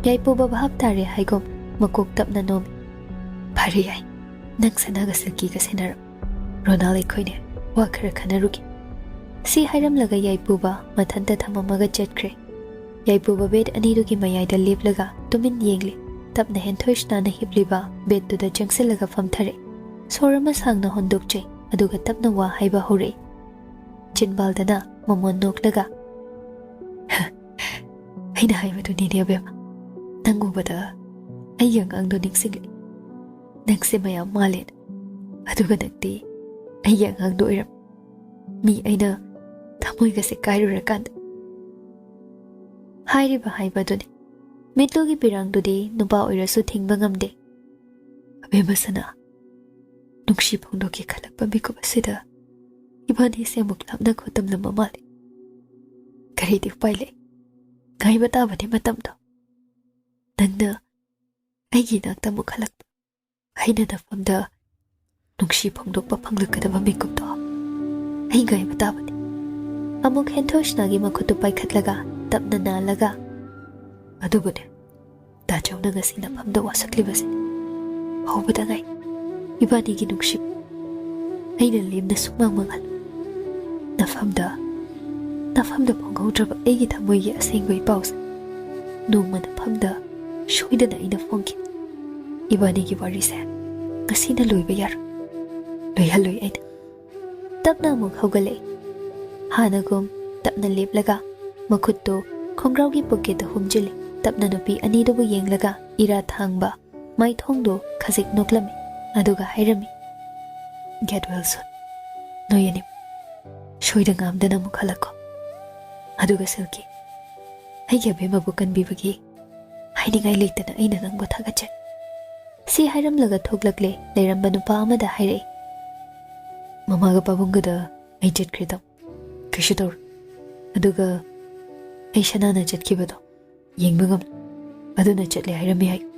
ꯌꯥꯏꯄꯨꯕ ꯚꯥꯞ ꯇꯥꯔꯦ ꯍꯥꯏꯒꯨꯝ ꯃꯀꯣꯛ ꯇꯞꯅ ꯅꯣꯝꯃꯤ꯫ "ꯐꯔꯦ ꯌꯥꯏ, ꯅꯪ ꯁꯅꯥꯒ ꯁꯤꯜꯀꯤꯒ ꯁꯦꯟꯅꯔꯣ꯫ ꯔꯣꯅꯥꯜ ꯑꯩꯈꯣꯏꯅꯦ ꯋꯥ ꯈꯔ ꯈꯟꯅꯔꯨꯒꯦ"꯫ ꯁꯤ ꯍꯥꯏꯔꯝꯂꯒ ꯌꯥꯏꯄꯨꯕ ꯃꯊꯟꯇ ꯊꯝꯃꯝꯃꯒ ꯆꯠꯈ꯭ꯔꯦ꯫ ꯌꯥꯏꯄꯨꯕ bed ꯑꯅꯤꯗꯨꯒꯤ ꯃꯌꯥꯏꯗ ꯂꯦꯞꯂꯒ ꯇꯨꯃꯤꯟ ꯌꯦꯡꯂꯤ꯫ ꯇꯞꯅ ꯍꯦꯟꯊꯣꯏ ꯁꯅꯥꯅ ꯍꯤꯞꯂꯤꯕ bedꯇꯨꯗ ꯆꯪꯁꯤꯜꯂꯒ ꯐꯝꯊꯔꯦ꯫ ꯁꯣꯔ ꯑꯃ ꯁꯥꯡꯅ ꯍꯣꯟꯗꯣꯛꯆꯩ, ꯑꯗꯨꯒ ꯇꯞꯅ ꯋꯥ ꯍꯥꯏꯕ ꯍꯧꯔꯛꯏ꯫ ꯆꯤꯟꯕꯥꯜꯗꯅ ꯃꯃꯣꯟ ꯅꯣꯛꯂꯒ, "ꯑꯩꯅ ꯍꯥꯏꯕꯗꯨꯅꯤꯅꯦ ꯑꯕꯦꯝꯃ, ꯅꯪ ꯎꯕꯗ ꯑꯩꯒꯤ ꯑꯉꯥꯡꯗꯣ ꯅꯤꯡꯁꯤꯡꯂꯛꯏ꯫ ꯅꯪꯁꯦ ꯃꯌꯥꯝ ꯃꯥꯜꯂꯦꯅ꯫ ꯑꯗꯨꯒ ꯅꯪꯗꯤ ꯑꯩꯒꯤ ꯑꯉꯥꯡꯗꯣ ꯑꯣꯏꯔꯝꯃꯤ꯫ ꯃꯤ ꯑꯩꯅ ꯊꯃꯣꯏꯒꯁꯦ ꯀꯥꯏꯔꯨꯔꯀꯥꯟꯗ"꯫ ꯍꯥꯏꯔꯤꯕ ꯍꯥꯏꯕꯗꯨꯅꯤ꯫ ꯃꯤꯠꯂꯨꯒꯤ ꯄꯤꯔꯥꯡꯗꯨꯗꯤ ꯅꯨꯄꯥ ꯑꯣꯏꯔꯁꯨ ꯊꯤꯡꯕ ꯉꯝꯗꯦ꯫ "ꯑꯕꯦꯝꯃ ꯁꯅꯥ, ꯅꯨꯡꯁꯤ ꯐꯣꯡꯗꯣꯛꯀꯦ ꯈꯜꯂꯛꯄ ꯃꯤꯀꯨꯞ ꯑꯁꯤꯗ ꯏꯕꯥꯅꯤꯁꯦ ꯑꯃꯨꯛ ꯂꯥꯞꯅ ꯈꯣꯠꯇꯝꯂꯝꯕ ꯃꯥꯜꯂꯦ꯫ ꯀꯔꯤꯗꯤ ꯎꯄꯥꯏ ꯂꯩ? ꯉꯥꯏꯕ ꯇꯥꯕꯅꯤ ꯃꯇꯝꯗꯣ꯫ ꯅꯪꯅ ꯑꯩꯒꯤ ꯏꯅꯥꯛꯇ ꯑꯃꯨꯛ ꯍꯜꯂꯛꯄ, ꯑꯩꯅ ꯅꯐꯝꯗ ꯅꯨꯡꯁꯤ ꯐꯣꯡꯗꯣꯛꯄ ꯐꯪꯂꯛꯀꯗꯕ ꯃꯤꯀꯨꯞꯇꯣ ꯑꯩ ꯉꯥꯏꯕ ꯇꯥꯕꯅꯤ꯫ ꯑꯃꯨꯛ ꯍꯦꯟꯊꯣꯏꯁꯅꯥꯒꯤ ꯃꯈꯨꯠꯇꯨ ꯄꯥꯏꯈꯠꯂꯒ ꯇꯞꯅ ꯅꯥꯜꯂꯒ, "ꯑꯗꯨꯕꯨꯅꯦ, ꯗꯥꯆꯧꯅ ꯉꯁꯤ ꯅꯐꯝꯗ ꯋꯥꯁꯛꯂꯤꯕꯁꯤꯅꯤ꯫ ꯍꯧꯕꯗ ꯉꯥꯏ꯫ ꯏꯕꯥꯅꯤꯒꯤ ꯅꯨꯡꯁꯤꯕ ꯑꯩꯅ ꯂꯦꯝꯅ ꯁꯨꯡꯃꯥꯡ ꯃꯥꯡꯍꯜꯂꯣꯏ꯫ ꯅꯐꯝꯗ, ꯅꯐꯝꯗ ꯐꯣꯡꯍꯧꯗ꯭ꯔꯕ ꯑꯩꯒꯤ ꯊꯃꯣꯏꯒꯤ ꯑꯁꯦꯡꯕ ꯏꯄꯥꯎꯁꯦ ꯅꯣꯡꯃ ꯅꯐꯝꯗ ꯁꯣꯏꯗꯅ ꯑꯩꯅ ꯐꯣꯡꯈꯤ꯫ ꯏꯕꯥꯅꯤꯒꯤ ꯋꯥꯔꯤꯁꯦ ꯉꯁꯤꯅ ꯂꯣꯏꯕ ꯌꯥꯔꯣꯏ꯫ ꯂꯣꯏꯍꯜꯂꯣꯏ ꯑꯩꯅ꯫" ꯇꯞꯅ ꯑꯃꯨꯛ ꯍꯧꯒꯠꯂꯛꯏ꯫ ꯍꯥꯟꯅꯒꯨꯝ ꯇꯞꯅ ꯂꯦꯞꯂꯒ ꯃꯈꯨꯠꯇꯨ ꯈꯣꯡꯒ꯭ꯔꯥꯎꯒꯤ ꯄꯣꯀꯦꯠꯇ ꯍꯨꯝꯖꯤꯜꯂꯤ꯫ ꯇꯞꯅ ꯅꯨꯄꯤ ꯑꯅꯤꯗꯨꯕꯨ ꯌꯦꯡꯂꯒ ꯏꯔꯥ ꯊꯥꯡꯕ ꯃꯥꯏꯊꯣꯡꯗꯨ ꯈꯖꯤꯛ ꯅꯣꯛꯂꯝꯃꯤ꯫ ꯑꯗꯨꯒ ꯍꯥꯏꯔꯝꯃꯤ, "Get well soon꯫ ꯅꯣꯏ ꯑꯅꯤ ꯁꯣꯏꯗ ꯉꯥꯝꯗꯅ ꯑꯃꯨꯛ ꯍꯜꯂꯛꯀꯣ꯫ ꯑꯗꯨꯒ ꯁꯤꯜꯀꯤ, ꯑꯩꯒꯤ ꯑꯕꯦꯝꯃꯕꯨ ꯀꯟꯕꯤꯕꯒꯤ ꯍꯥꯏꯅꯤꯡꯉꯥꯏ ꯂꯩꯇꯅ ꯑꯩꯅ ꯅꯪꯕꯨ ꯊꯥꯒꯠꯆꯔꯤ꯫" ꯁꯤ ꯍꯥꯏꯔꯝꯂꯒ ꯊꯣꯛꯂꯛꯂꯦ꯫ ꯂꯩꯔꯝꯕ ꯅꯨꯄꯥ ꯑꯃꯗ ꯍꯥꯏꯔꯛꯏ, "ꯃꯃꯥꯒ ꯄꯥꯕꯨꯡꯒꯗ ꯑꯩ ꯆꯠꯈ꯭ꯔꯦ ꯇꯥꯃꯣ꯫ ꯀꯩꯁꯨ ꯇꯧꯔꯣꯏ꯫ ꯑꯗꯨꯒ ꯑꯩ ꯁꯅꯥꯅ ꯆꯠꯈꯤꯕꯗꯣ ꯌꯦꯡꯕ ꯉꯝꯂꯣꯏ꯫ ꯑꯗꯨꯅ ꯆꯠꯂꯦ ꯍꯥꯏꯔꯝꯃꯤ ꯍꯥꯏꯌꯨ꯫"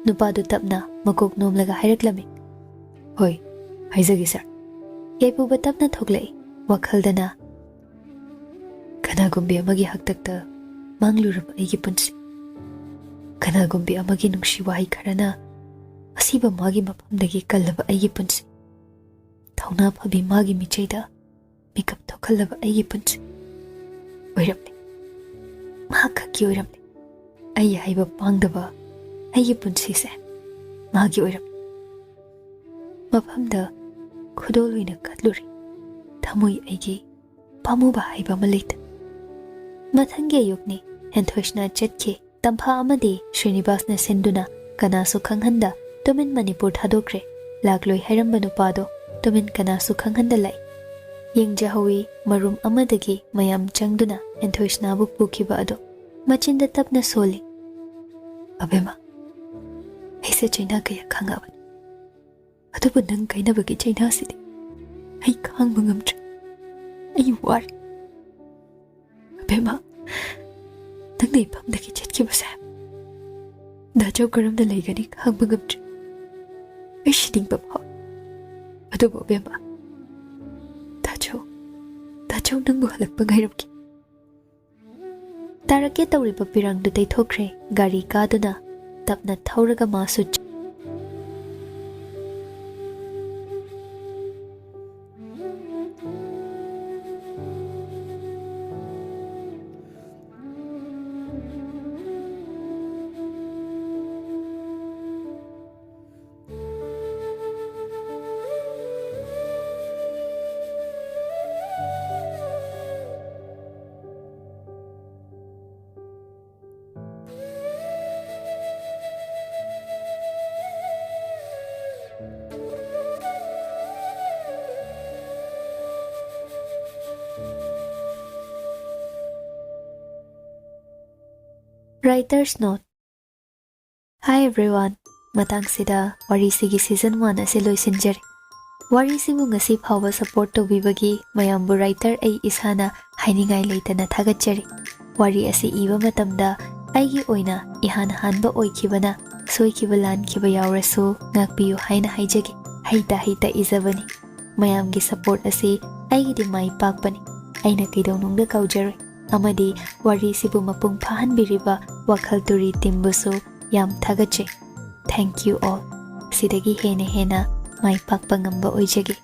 ꯅꯨꯄꯥꯗꯨ ꯇꯞꯅ ꯃꯀꯣꯛ ꯅꯣꯝꯂꯒ ꯍꯥꯏꯔꯛꯂꯝꯃꯤ, "ꯍꯣꯏ, ꯍꯥꯏꯖꯒꯦ ꯁꯥꯔ꯫" ꯌꯥꯏꯄꯨꯕ ꯇꯞꯅ ꯊꯣꯛꯂꯛꯏ꯫ ꯋꯥꯈꯜꯗꯅ, "ꯀꯅꯥꯒꯨꯝꯕꯤ ꯑꯃꯒꯤ ꯍꯥꯛꯇꯛꯇ ꯃꯥꯡꯂꯨꯔꯕ ꯑꯩꯒꯤ ꯄꯨꯟꯁꯤ, ꯀꯅꯥꯒꯨꯝꯕꯤ ꯑꯃꯒꯤ ꯅꯨꯡꯁꯤ ꯋꯥꯍꯩ ꯈꯔꯅ ꯑꯁꯤꯕ ꯃꯥꯒꯤ ꯃꯐꯝꯗꯒꯤ ꯀꯜꯂꯕ ꯑꯩꯒꯤ ꯄꯨꯟꯁꯤ, ꯊꯧꯅꯥ ꯐꯕꯤ ꯃꯥꯒꯤ ꯃꯤꯆꯩꯗ ꯃꯤꯀꯞ ꯊꯣꯛꯍꯜꯂꯕ ꯑꯩꯒꯤ ꯄꯨꯟꯁꯤ ꯑꯣꯏꯔꯝꯂꯦ꯫ ꯃꯍꯥꯛ ꯈꯛꯀꯤ ꯑꯣꯏꯔꯝꯂꯦ꯫ ꯑꯩ ꯍꯥꯏꯕ ꯄꯥꯡꯗꯕ ꯑꯩꯒꯤ ꯄꯨꯟꯁꯤꯁꯦ ꯃꯥꯒꯤ ꯑꯣꯏꯔꯝꯂꯦ꯫" ꯃꯐꯝꯗ ꯈꯨꯗꯣꯜ ꯑꯣꯏꯅ ꯀꯠꯂꯨꯔꯦ꯫ ꯊꯃꯣꯏ ꯑꯩꯒꯤ ꯄꯥꯝꯃꯨꯕ ꯍꯥꯏꯕ ꯑꯃ ꯂꯩꯇꯦ꯫ ꯃꯊꯪꯒꯤ ꯑꯌꯨꯛꯅꯤ꯫ ꯍꯦꯟꯊꯣꯏꯁꯅ ꯆꯠꯈꯤ꯫ ꯇꯝꯐꯥ ꯑꯃꯗꯤ ꯁ꯭ꯔꯤꯅꯤꯕꯥꯁꯅ ꯁꯤꯟꯗꯨꯅ ꯀꯅꯥꯁꯨ ꯈꯪꯍꯟꯗ ꯇꯨꯃꯤꯟ ꯃꯅꯤꯄꯨꯔ ꯊꯥꯗꯣꯛꯈ꯭ꯔꯦ꯫ ꯂꯥꯛꯂꯣꯏ ꯍꯥꯏꯔꯝꯕ ꯅꯨꯄꯥꯗꯣ ꯇꯨꯃꯤꯟ ꯀꯅꯥꯁꯨ ꯈꯪꯍꯟꯗ ꯂꯥꯛꯏ꯫ ꯌꯦꯡꯖꯍꯧꯏ꯫ ꯃꯔꯨꯝ ꯑꯃꯗꯒꯤ ꯃꯌꯥꯝ ꯆꯪꯗꯨꯅ ꯍꯦꯟꯊꯣꯏꯁꯅꯥꯕꯨ ꯄꯨꯈꯤꯕ ꯑꯗꯣ ꯃꯆꯤꯟꯗ ꯇꯞꯅ ꯁꯣꯜꯂꯤ, "ꯑꯕꯦꯝꯃ, ꯑꯩꯁꯦ ꯆꯩꯅꯥ ꯀꯌꯥ ꯈꯥꯡꯉꯛꯑꯕꯅꯤ꯫ ꯑꯗꯨꯕꯨ ꯅꯪ ꯀꯥꯏꯅꯕꯒꯤ ꯆꯩꯅꯥꯁꯤꯗꯤ ꯑꯩ ꯈꯥꯡꯕ ꯉꯝꯗ꯭ꯔꯦ꯫ ꯑꯩ ꯋꯥꯔꯦ꯫ ꯑꯕꯦꯝꯃ, ꯅꯪꯅ ꯏꯐꯝꯗꯒꯤ ꯆꯠꯈꯤꯕꯁꯦ ꯗꯥꯆꯧ ꯀꯔꯝꯅ ꯂꯩꯒꯅꯤ ꯈꯪꯕ ꯉꯝꯗ꯭ꯔꯦ꯫ ꯑꯩ ꯁꯤꯅꯤꯡꯕ ꯐꯥꯎꯏ꯫ ꯑꯗꯨꯕꯨ ꯑꯕꯦꯝꯃ, ꯅꯪꯕꯨ ꯍꯜꯂꯛꯄ ꯉꯥꯏꯔꯝꯈꯤ꯫ ꯇꯥꯔꯛꯀꯦ ꯇꯧꯔꯤꯕ ꯄꯤꯔꯥꯡꯗꯨ ꯇꯩꯊꯣꯛꯈ꯭ꯔꯦ꯫ ꯒꯥꯔꯤ ꯀꯥꯗꯨꯅ ꯇꯞꯅ ꯊꯧꯔꯒ ꯃꯥꯁꯨ ꯆꯠ- Writer's Note. Hi everyone, ꯃꯇꯥꯡꯁꯤꯗ ꯋꯥꯔꯤꯁꯤꯒꯤ season one ꯑꯁꯤ ꯂꯣꯏꯁꯤꯟꯖꯔꯤ꯫ ꯋꯥꯔꯤꯁꯤꯕꯨ ꯉꯁꯤ ꯐꯥꯎꯕ support ꯇꯧꯕꯤꯕꯒꯤ ꯃꯌꯥꯝꯕꯨ writer ꯑꯩ ꯏꯁꯥꯅ ꯍꯥꯏꯅꯤꯡꯉꯥꯏ ꯂꯩꯇꯅ ꯊꯥꯒꯠꯆꯔꯤ꯫ ꯋꯥꯔꯤ ꯑꯁꯤ ꯏꯕ ꯃꯇꯝꯗ ꯑꯩꯒꯤ ꯑꯣꯏꯅ ꯏꯍꯥꯟ ꯍꯥꯟꯕ ꯑꯣꯏꯈꯤꯕꯅ ꯁꯣꯏꯈꯤꯕ ꯂꯥꯟꯈꯤꯕ ꯌꯥꯎꯔꯁꯨ ꯉꯥꯛꯄꯤꯌꯨ ꯍꯥꯏꯅ ꯍꯥꯏꯖꯒꯦ꯫ ꯍꯩꯇ ꯍꯩꯇ ꯏꯖꯕꯅꯤ꯫ ꯃꯌꯥꯝꯒꯤ support ꯑꯁꯤ ꯑꯩꯒꯤꯗꯤ ꯃꯥꯏ ꯄꯥꯛꯄꯅꯤ꯫ ꯑꯩꯅ ꯀꯩꯗꯧꯅꯨꯡꯗ ꯀꯥꯎꯖꯔꯣꯏ꯫ ꯑꯃꯗꯤ ꯋꯥꯔꯤꯁꯤꯕꯨ ꯃꯄꯨꯡ ꯐꯥꯍꯟꯕꯤꯔꯤꯕ ꯋꯥꯈꯜ ꯇꯨꯔꯤ teamꯕꯨꯁꯨ ꯌꯥꯝ ꯊꯥꯒꯠꯆꯩ꯫ Thank you all꯫ ꯁꯤꯗꯒꯤ ꯍꯦꯟꯅ ꯍꯦꯟꯅ ꯃꯥꯏ ꯄꯥꯛꯄ ꯉꯝꯕ ꯑꯣꯏꯖꯒꯦ꯫